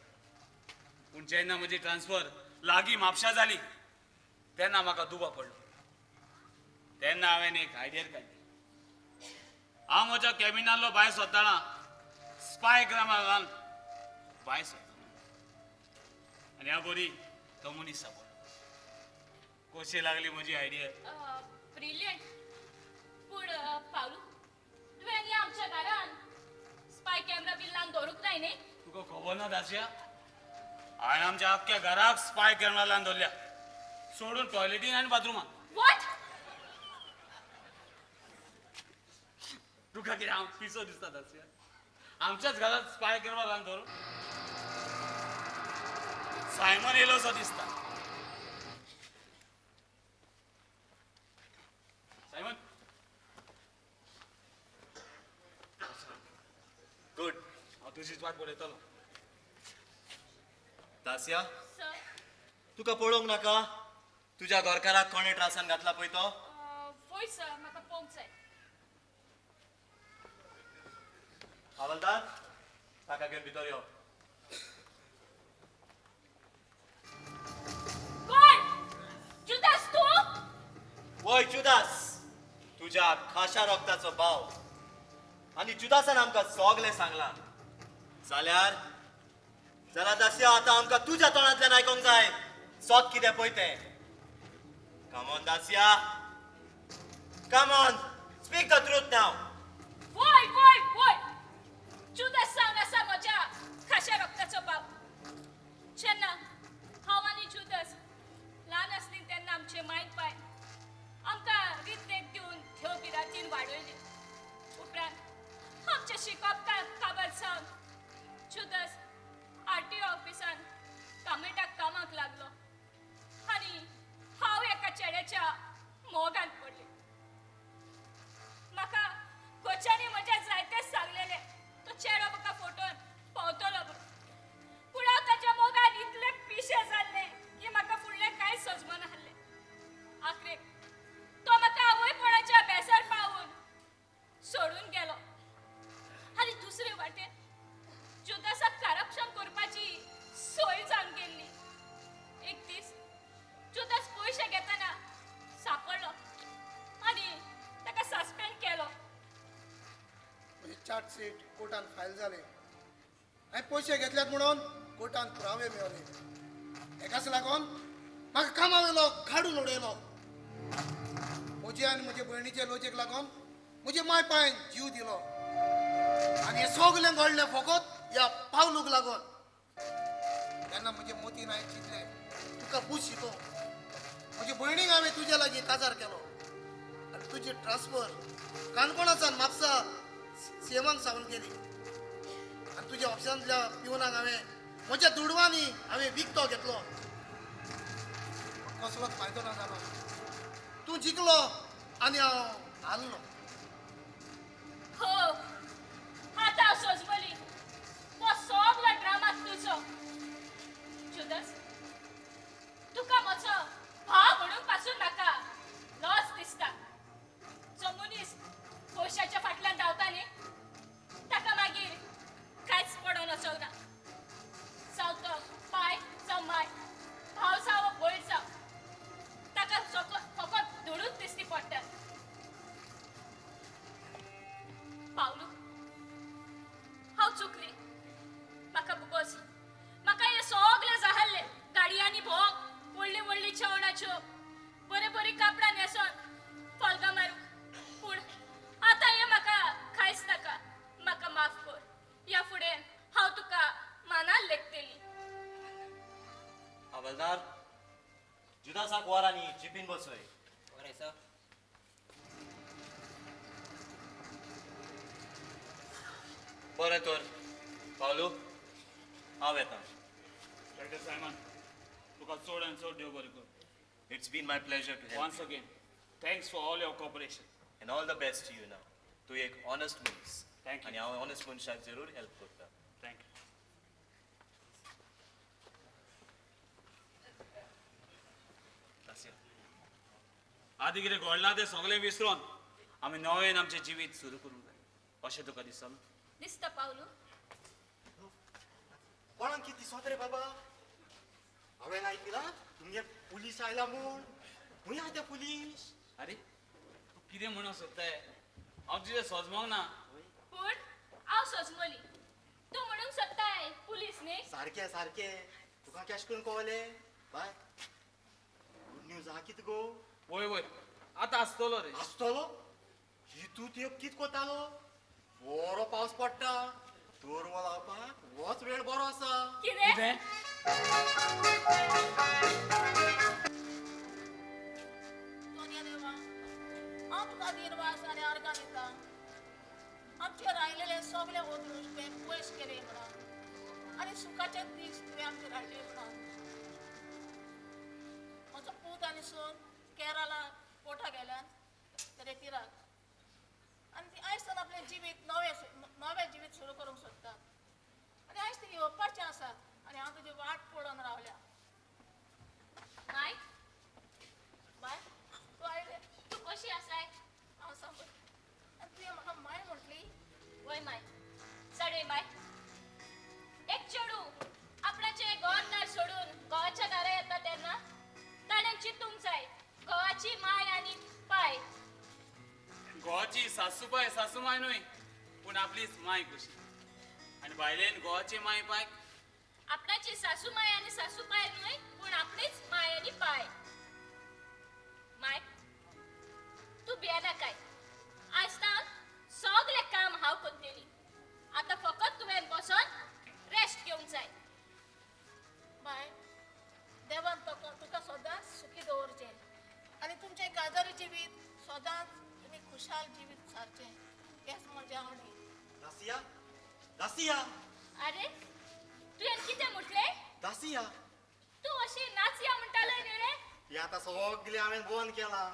पूण जेन्ना म्हजी ट्रान्सफर लागीं म्हापशा जाली तेन्ना म्हाका दुबाव पडलो. तेन्ना हांवें एक आयडिया काडली. हांव म्हज्या कॅबिनांतलो भायर सरतना स्पाय कॅमेरा घालून भायर सरता आनी ह्या बरी तो मनीस सापडलो. कशी लागली म्हजी आयडिया? ब्रिलियंट. पूण पावलू, तुवें आमच्या घरान स्पाय कॅमेरा बी लावन दवरूंक जाय न्ही? तुका खबर ना दासिया, हांवें आमच्या आख्ख्या घराक स्पाय कॅमेरा लावन दवरल्या, सोडून टॉयलेटीन आनी बाथरुमान. What? तुका कितें हांव पिसो दिसता दासिया? आमच्याच घरात स्पाय कॅमेरा लावन दवरून सायमन येयलो असो दिसता. Simon, good. हांव तुजीच वाट पळयतलो. दासिया, तुका पळोवंक नाका तुज्या घरकाराक कोणे त्रासान घातला पळय तो? वय सर, म्हाका पळोवंक जाय. हवलदार, ताका घेवन भितर यो. कोण? जुदास तूं? वय जुदास, तुज्या खाशा रक्ताचो भाव. आनी जुदासान आमकां सगळें सांगलां. जाल्यार जाल्यार दासिया, आतां आमकां तुज्या तोंडांतल्यान आयकोंक जाय सत कितें पळय तें. Come on Dacia, come on, speak the truth now. वय वय वय, जुदास जावन आसा म्हज्या खाशा रक्ताचो बाप. जेन्ना हांव आनी जुदास ल्हान आसली तेन्ना आमचे माय पाय आमकां रित दिवन ठेव बिरातीन वाडयली. उपरांत आमचें शिकप काबार जावन जुदास आर टी ओ ऑफिसान कामेटाक कामाक लागलो आनी हांव एका चेड्याच्या मोगान पडलें. म्हाका कोचांनी म्हज्या जायतेच सांगलेलें तो चेडो म्हाका फोटोन पावतलो म्हणून, पूण हांव ताच्या मोगान इतलें पिशें जाल्लें की म्हाका फुडलें कांय सजमनासलें. आखरेक तो म्हाका आवयपणाच्या बेसार पावून सोडून गेलो आनी दुसरे वाटेन जुदासाक करप्शन करपाची सोय जावन गेल्ली. एक दीस जुदास पयशे घेतना सापडलो आनी ताका सस्पेंड केलो. म्हजी चार्जशीट कोर्टान फायल जाले. हांवें पयशे घेतल्यात म्हणून कोर्टान पुरावे मेळले. हेकाच लागून म्हाका कामा वयलो काडून उडयलो. म्हजे आनी म्हजे भयणीचे लजेक लागून म्हजे माय पायन जीव दिलो. आनी हें सगळें घडलें फकत ह्या पावलूक लागून. तेन्ना म्हजे मोतीन हांवें चिंतलें तुका पूस शिको. म्हजे भयणीक हांवें तुज्या लागीं काजार केलो आनी तुजी ट्रान्सफर काणकोणाच्यान म्हापसा सीएमाक सावन केली. आनी तुज्या ऑफिसांतल्या पिवनाक हांवें म्हज्या दुडवांनी हांवें विकतो घेतलो. कसलोच फायदो ना जालो. तूं जिखलो आनी हांव हारलो. हो, आतां हांव सोजमली हो सगलो ड्रामा तुजो. जुदास, तुका म्हजो भाव म्हणून पासून म्हाका लज दिसता. जो मनीस पयशाच्या फाटल्यान धांवता न्ही ताका मागीर कांयच पडोन वचोंक ना. जावं तो पाय जावं माय, भाव जावं भयण जावं, ताका फकत दुडूच दिसती पडटा. पावलू, हांव चुकली, म्हाका बुगोस. म्हाका हें सगळें जाहरलें. गाडयांनी भोंवक, व्हडली व्हडली जेवणाच्यो, बरी बरी कापडां न्हेसोन फोल्गां मारूंक. पूण आतां हें म्हाका कांयच नाका. म्हाका माफ कर. ह्या फुडें हांव तुका मानान लेखतली. हवलदार, जुदासाक व्हर आनी जिपीन बसय. बरें सर. बरें तर पावलू, हांव येता. डॉक्टर सायमन, तुका चड आनी चड देव बरें कर. It's been my pleasure to help. Once again, thanks for all your cooperation. And all the best to you now. तूं एक ऑनेस्ट मनीस. Thank you. आनी हांव ऑनेस्ट मनशाक जरूर हेल्प करता. Thank you. आदी कितें घडलां तें सगळें विसरून आमी नव्यान आमचें जिवीत सुरू करूंक जाय अशें तुका दिसना? दिसता पावलू. कोणाक कितें दिसत रे बाबा? हांवें आयकलां तुमगेर पुलीस आयला म्हूण. खंय आहा ते पुलीस? अरे तूं कितें म्हणूंक सोदताय? हांव तुजें सोजमोंक ना. पूण हांव सोजमोली. तूं म्हणूंक सोदताय पुलीस न्ही? सारकें सारकें. तुका कॅश करून कळलें? बाय, गुड न्यूज आहा कितें गो? वय वय, आतां आसतलो रे. आसतलो? हितू तेप कितें कोतालो? बरो पावस पडटा, दर्वो लावपाक होच वेळ बरो आसा. कितें? सोनिया देवा, हांव तुका दिनवास आनी अर्गां दिता. आमचेर आयलेले सगळे अदृश्ट तुवें पयस केले म्हणून आनी सुखाचे दीस तुवें आमचेर हाडले म्हणून. म्हजो पूत आनी सून केरला कोटा गेल्यान रेतिराक आनी ती आयज सावन आपलें जिवीत नवें नवें जिवीत सुरू करूंक सोदतात आनी आयज ती येवपाचें आसा आनी हांव तुजी वाट पळोवन रावल्या. माय, बाय, तूं आयलें. तूं कशी आसाय? हांव सांग. आनी तुवें म्हाका माय म्हटली? वय माय, साडे माय, एक चेडूं आपणाचें घरदार सोडून घोवाच्या घरा येता तेन्ना ताणें चिंतूंक जाय घोवाची माय आनी पाय. घोवाची सासूबाय सासूमाय न्हय, पूण आपलीच माय कशी. आनी बायलेन घोवाची माय पायक आपणाची सासूमाय आनी सासूपाय न्हय, पूण आपलीच माय आनी पाय. माय, तूं भियेनाकाय. आयज तावन सगळें काम हांव करतली. आतां फकत तुवें बसोन रेस्ट घेवंक जाय. बाय, देवान तुका सदांच सुखी दवरचें आनी तुमचें काजारी जिवीत सदांच तुमी खुशाल जिवीत सारचें हेंच म्हजें आवडी. दासिया, दासिया. अरे तुवें कितें म्हटलें? दासिया. तूं अशी नाचया म्हणटालो न्ही रे? हें आतां सगळें हांवें बंद केलां.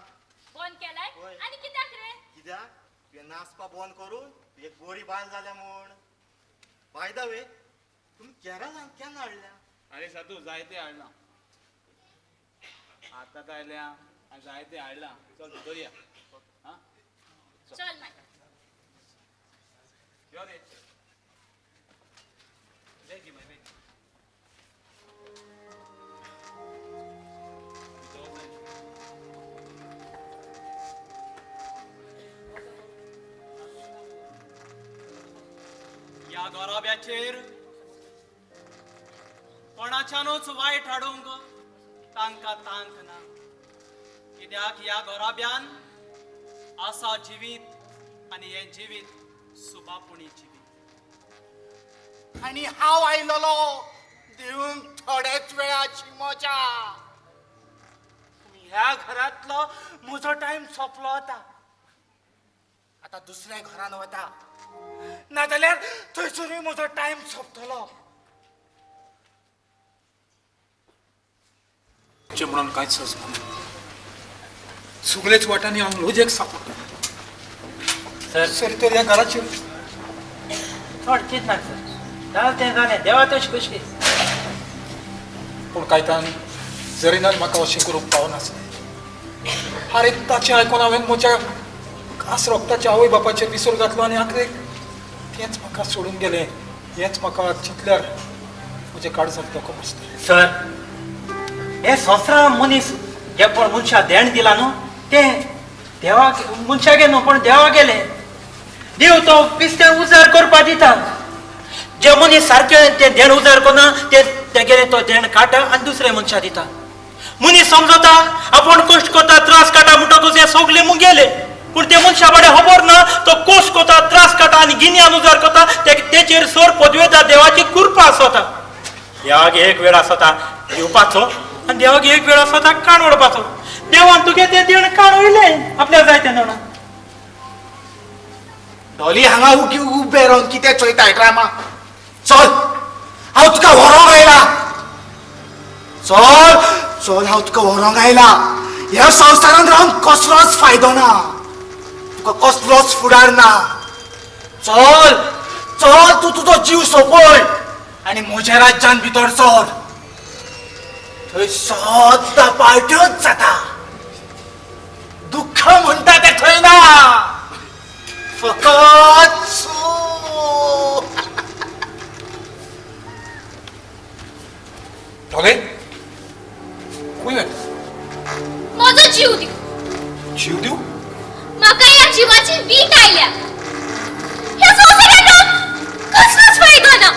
बंद केलाय? आनी कित्याक रे? कित्याक? तुवें नाचपा बंद करून एक गोरी बायल जाल्या म्हूण. बाय the way, तुमी केरळान केन्ना हाडल्या? अरे सातू, जायते हाडलां. आतां आयल्या आनी जायते हाडलां. चल भितर या. आं, चल माय. यो रे, बेगी माय बेगी. ह्या गोराब्याचेर कोणाच्यानूच वायट हाडूंक तांकां तांक ना. कित्याक ह्या गोराब्यान आसा जिवीत आनी हें जिवीत सुबापुणी जिवीत. आनी हांव आयलोलो दिवंक थोड्याच वेळाची मजा. ह्या घरांतलो म्हजो टायम सोंपलो आतां. आतां दुसऱ्या घरान वता, नाजाल्यार थंयसरूय म्हजो टायम सोंपतलो. म्हणून कांयच सोंसना. सगळेच वाटांनी हांव लजेक सांपडटा. सर तर ह्या घराचेर चड चिंतना सर. जालें तें जालें, देवा तशी कशी. पूण कायतान जरीनान म्हाका अशें करूंक पावनासलें. आरे ताचें आयकून हांवें म्हज्या खास रोगताच्या आवय बापाचेर विसर घातलो आनी आखरेक तेंच म्हाका सोडून गेलें. हेंच म्हाका चिंतल्यार म्हजें काळजाक धोको बसता. सर, हे संवसारा मनीस जे पण मनशा देण दिला न्हू तें देवाक मनशागे न्हू पण देवा गेलें. देव तो पिस्ते उजार करपा दिता. जे मनीस सारकें तें देण उजार करना ते तेगेलें तो देण काडटा आनी दुसऱ्या मनशा दिता. मनीस समजता आपूण कश्ट करता त्रास काडटा म्हणटकूच हें सगळें मुगेलें. पूण ते मनशा बाडे खबर ना तो कश्ट करता त्रास काडटा आनी गिन्यान उजार करता तेचेर सोर पदवेता देवाची कृपा आसता. देवाक एक वेळ आसता दिवपाचो आनी देवाक एक वेळ आसता काण ओडपाचो. देवान तुगे तें देण काण वयलें आपल्याक जाय तें जाणा. डॉली हांगा उगी उबे रावन कितें चोयताय ड्रामा? चल, हांव तुका व्हरोंक आयला. चल चल, हांव तुका व्हरोंक आयला. ह्या संवसारांत रावन कसलोच फायदो ना, तुका कसलोच फुडार ना. चल चल, तूं तुजो जीव सोंपय आनी म्हज्या राज्यान भितर सर. थंय सद्दां पार्ट्योच जाता. दुख्ख म्हणटा तें थंय ना, फकत सूख. डॉली, खंय वता? म्हजो जीव दिव. जीव दिव? म्हाका ह्या जिवाची वीट आयल्या. ह्या संवसारांत कसलोच फायदो ना.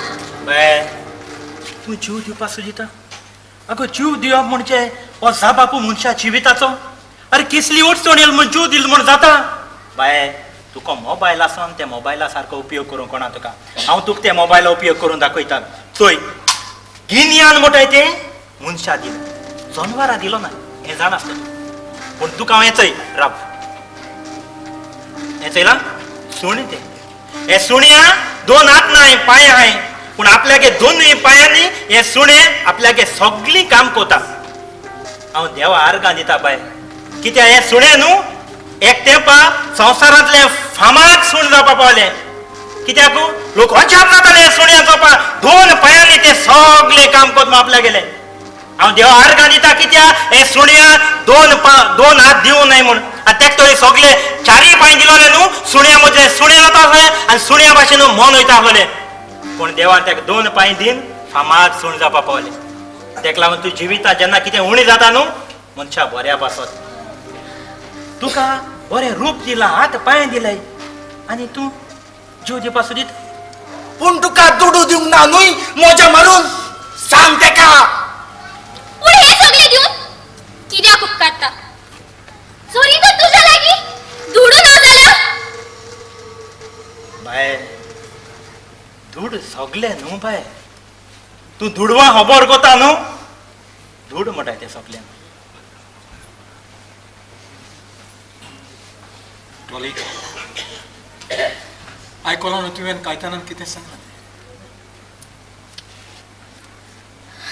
बाय, तूं जीव दिवपाक सोदिता? अगो जीव दिवप म्हणजे हो जाबापू मनशा जिविताचो. अरे किसली अडचण येयल म्हूण जीव दिल म्हूण जाता? बाय, तुका मोबायल आसून त्या मोबायला सारको उपयोग करूंक कोणा तुका. हांव तुका त्या मोबायला उपयोग करून दाखयता. चोय, गिन्यान म्हणटाय तें मनशा दिलें, जनवरां दिलो ना, हें जाण आसता तूं. पूण तुका हांव हें चोय, राव, हें चोयलां सुणें तें. हें सुण्या दोन हात नाय, पांय आहाय, पूण आपल्यागे दोनूय पांयांनी हें सुणें आपल्यागे सगळीं काम कोता. हांव देवा आर्गां दिता बाय, कित्याक हें सुणें न्हू एक तेंपा संवसारांतलें फामाद सूण जावपा पावलें. कित्याक लोक अजाप जाताले सुण्या चोपा दोन पांयांनी तें सगळें काम कोत आपल्या गेलें. हांव देवा आर्गां दिता कित्याक हें सुण्या दोन हात दिवं न्हय म्हूण. आनी तेक तरी सगळे चारूय पांय दिलोले न्हू, सुण्या म्हजें सुणें जाता आसलें आनी सुण्या भाशेन मन वयता आसलें. पूण देवान तेका दोन पांय दीन फामाद सूण जावपा पावलें. तेका लागून तूं जिविता जेन्ना कितें उणें जाता न्हू, मनशा बऱ्या पासत तुका बरें रूप दिलां, हात पांय दिले आनी तूं जीव दिवपा सोदीत. पूण तुका दुडू दिवंक ना न्हय मोजा मारून, सांग तेका. पूण हे सगळे दिवन कित्याक उपकारता? जोरी तर तुज्या लागीं दुडू ना जाल्यार? बाय, दुड सगळे न्हू बाय, तूं दुडवां खबर कोता न्हू, दुड म्हणटाय तें सगळें. डॉली, आयकलां न्हू तुवें कायतानान कितें सांगलां तें?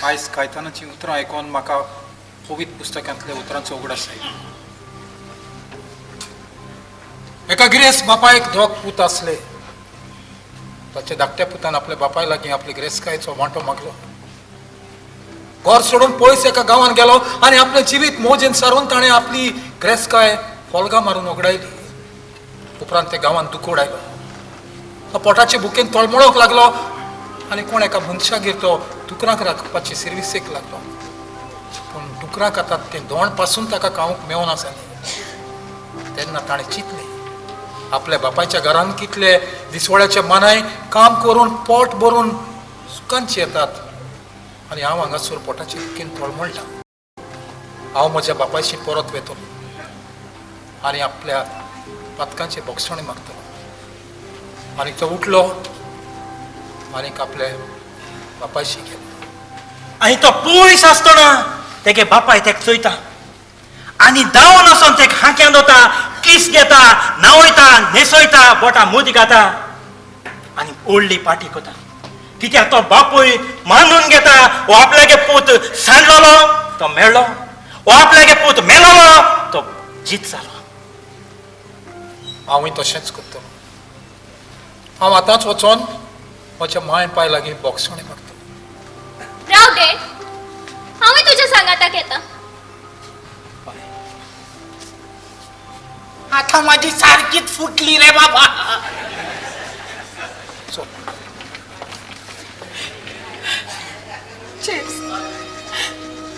आयज कायतानाचीं उतरां आयकोन म्हाका पवित्र पुस्तकांतल्या उतरांचो उगडास आयलो. एका गिरेस्त बापायक दोग पूत आसले. ताच्या धाकट्या पुतान आपल्या बापाय लागीं आपले गिरेस्तकायेचो वांटो मागलो. घर सोडून पयस एका गांवांत गेलो आनी आपलें जिवीत मोजेन सारून ताणें आपली गिरेस्तकाय फोल्गां मारून ओगडायली. उपरांत त्या गांवांत दुकोड आयलो. तो पोटाचे भुकेन तळमळोंक लागलो आनी कोण एका मनशागेर तो दुकरांक राखपाची सिर्विसेक लागलो. पूण दुकरांक आतां तें दोण पासून ताका खावंक मेवना जालें. तेन्ना ताणें चिंतलें, आपल्या बापायच्या घरांत कितले दिसवड्याचे मानाय काम करून पोट भरून सुखान येतात आनी हांव हांगासर पोटाचे भुकेन तळमळटा. हांव म्हज्या बापायशी परत वेतलो आनी आपल्या पातकांचे बोगसणे मागतलो. आनी तो उठलो आनी आपल्या बापायशी गेलो. आनी तो पयस आसतना तेगे बापाय तेका चोयता आनी धांवन वचोन तेका हांक्यान वता, कीस घेता, न्हांवयता, न्हेसयता, बोटां मुदी घाता आनी ओडली पाटी कोता. कित्याक तो बापूय मानून घेता हो आपल्यागे पूत सांडलेलो तो मेळ्ळो, हो आपल्यागे पूत मेलोलो तो जीत जालो. हांवूय तशेंच करतलो. हांव आतांच वचोन म्हज्या माय पाय लागीं बोगसणे मागतलो. राव डॅड, हांवूय तुज्या सांगाताक येता. आतां म्हाजी सारकीच फुटली रे बाबा. जेम्स,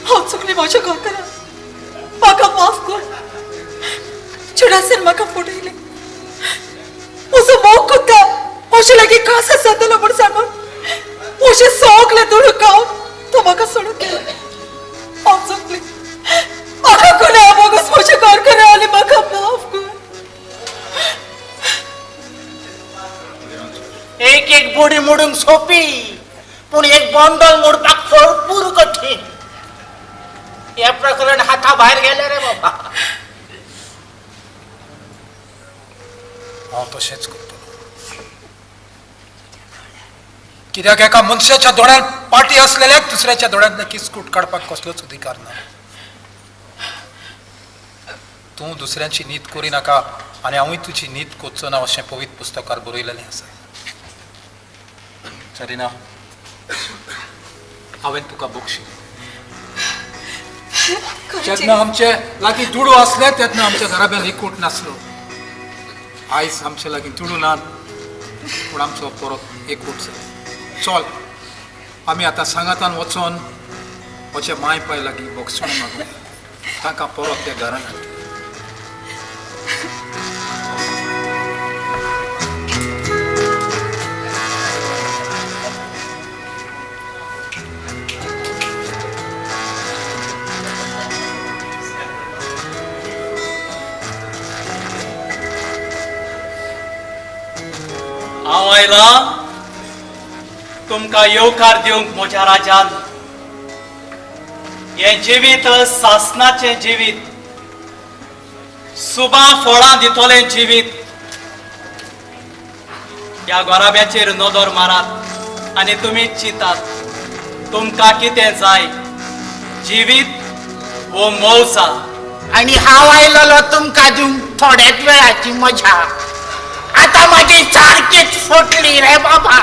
हांव चुकली म्हज्या घोवतरा, म्हाका माफ कर. चुडासेन म्हाका फटयलें. म्हजो मोग कोत्ता म्हजे लागीं खास आसा म्हूण सांगून म्हजें सगळें दुडू खावन तो म्हाका सोडून गेलो. हांव चुकली, म्हाका गुन्यांव बोगस म्हजें घर करा आनी म्हाका माफ कर. एक एक बोडी मोडूंक सोंपी, पूण एक बंडल मोडपाक भरपूर कठीण. हें प्रकरण हाता भायर गेलें रे बाबा. हांव तशेंच करतलो. कित्याक एका मनशाच्या दोळ्यांत पाटी आसलेल्याक दुसऱ्याच्या दोळ्यांतलें किस्कूट काडपाक कसलोच अधिकार ना. तूं दुसऱ्यांची नीत करिनाका आनी हांवूय तुजी नीत करचो ना अशें पवित्र पुस्तकार बरयलेलें आसा. सरिना, हांवें तुका बक्षी. जेन्ना आमचे लागीं दुडू आसले तेन्ना आमच्या घराब्यान एकूट नासलो. आयज आमचे लागीं दुडू ना, पूण आमचो परत एकूट जालो. चल, आमी आतां सांगातान वचोन म्हज्या माय पाय लागीं भोगसण मागून तांकां परत त्या घरान हाडटलें. हांव आयलां तुमकां येवकार दिवंक म्हज्या राजान. हें जिवीत सासनाचें जिवीत, सुबा फळां दितलें जिवीत. ह्या गोराब्याचेर नदर मारात आनी तुमी चिंतात तुमकां कितें जाय, जिवीत वो मौजा. आनी हांव आयलोलो तुमकां दिवंक थोड्याच वेळाची मजा. आतां म्हाजी सारकीच फुटली रे बाबा.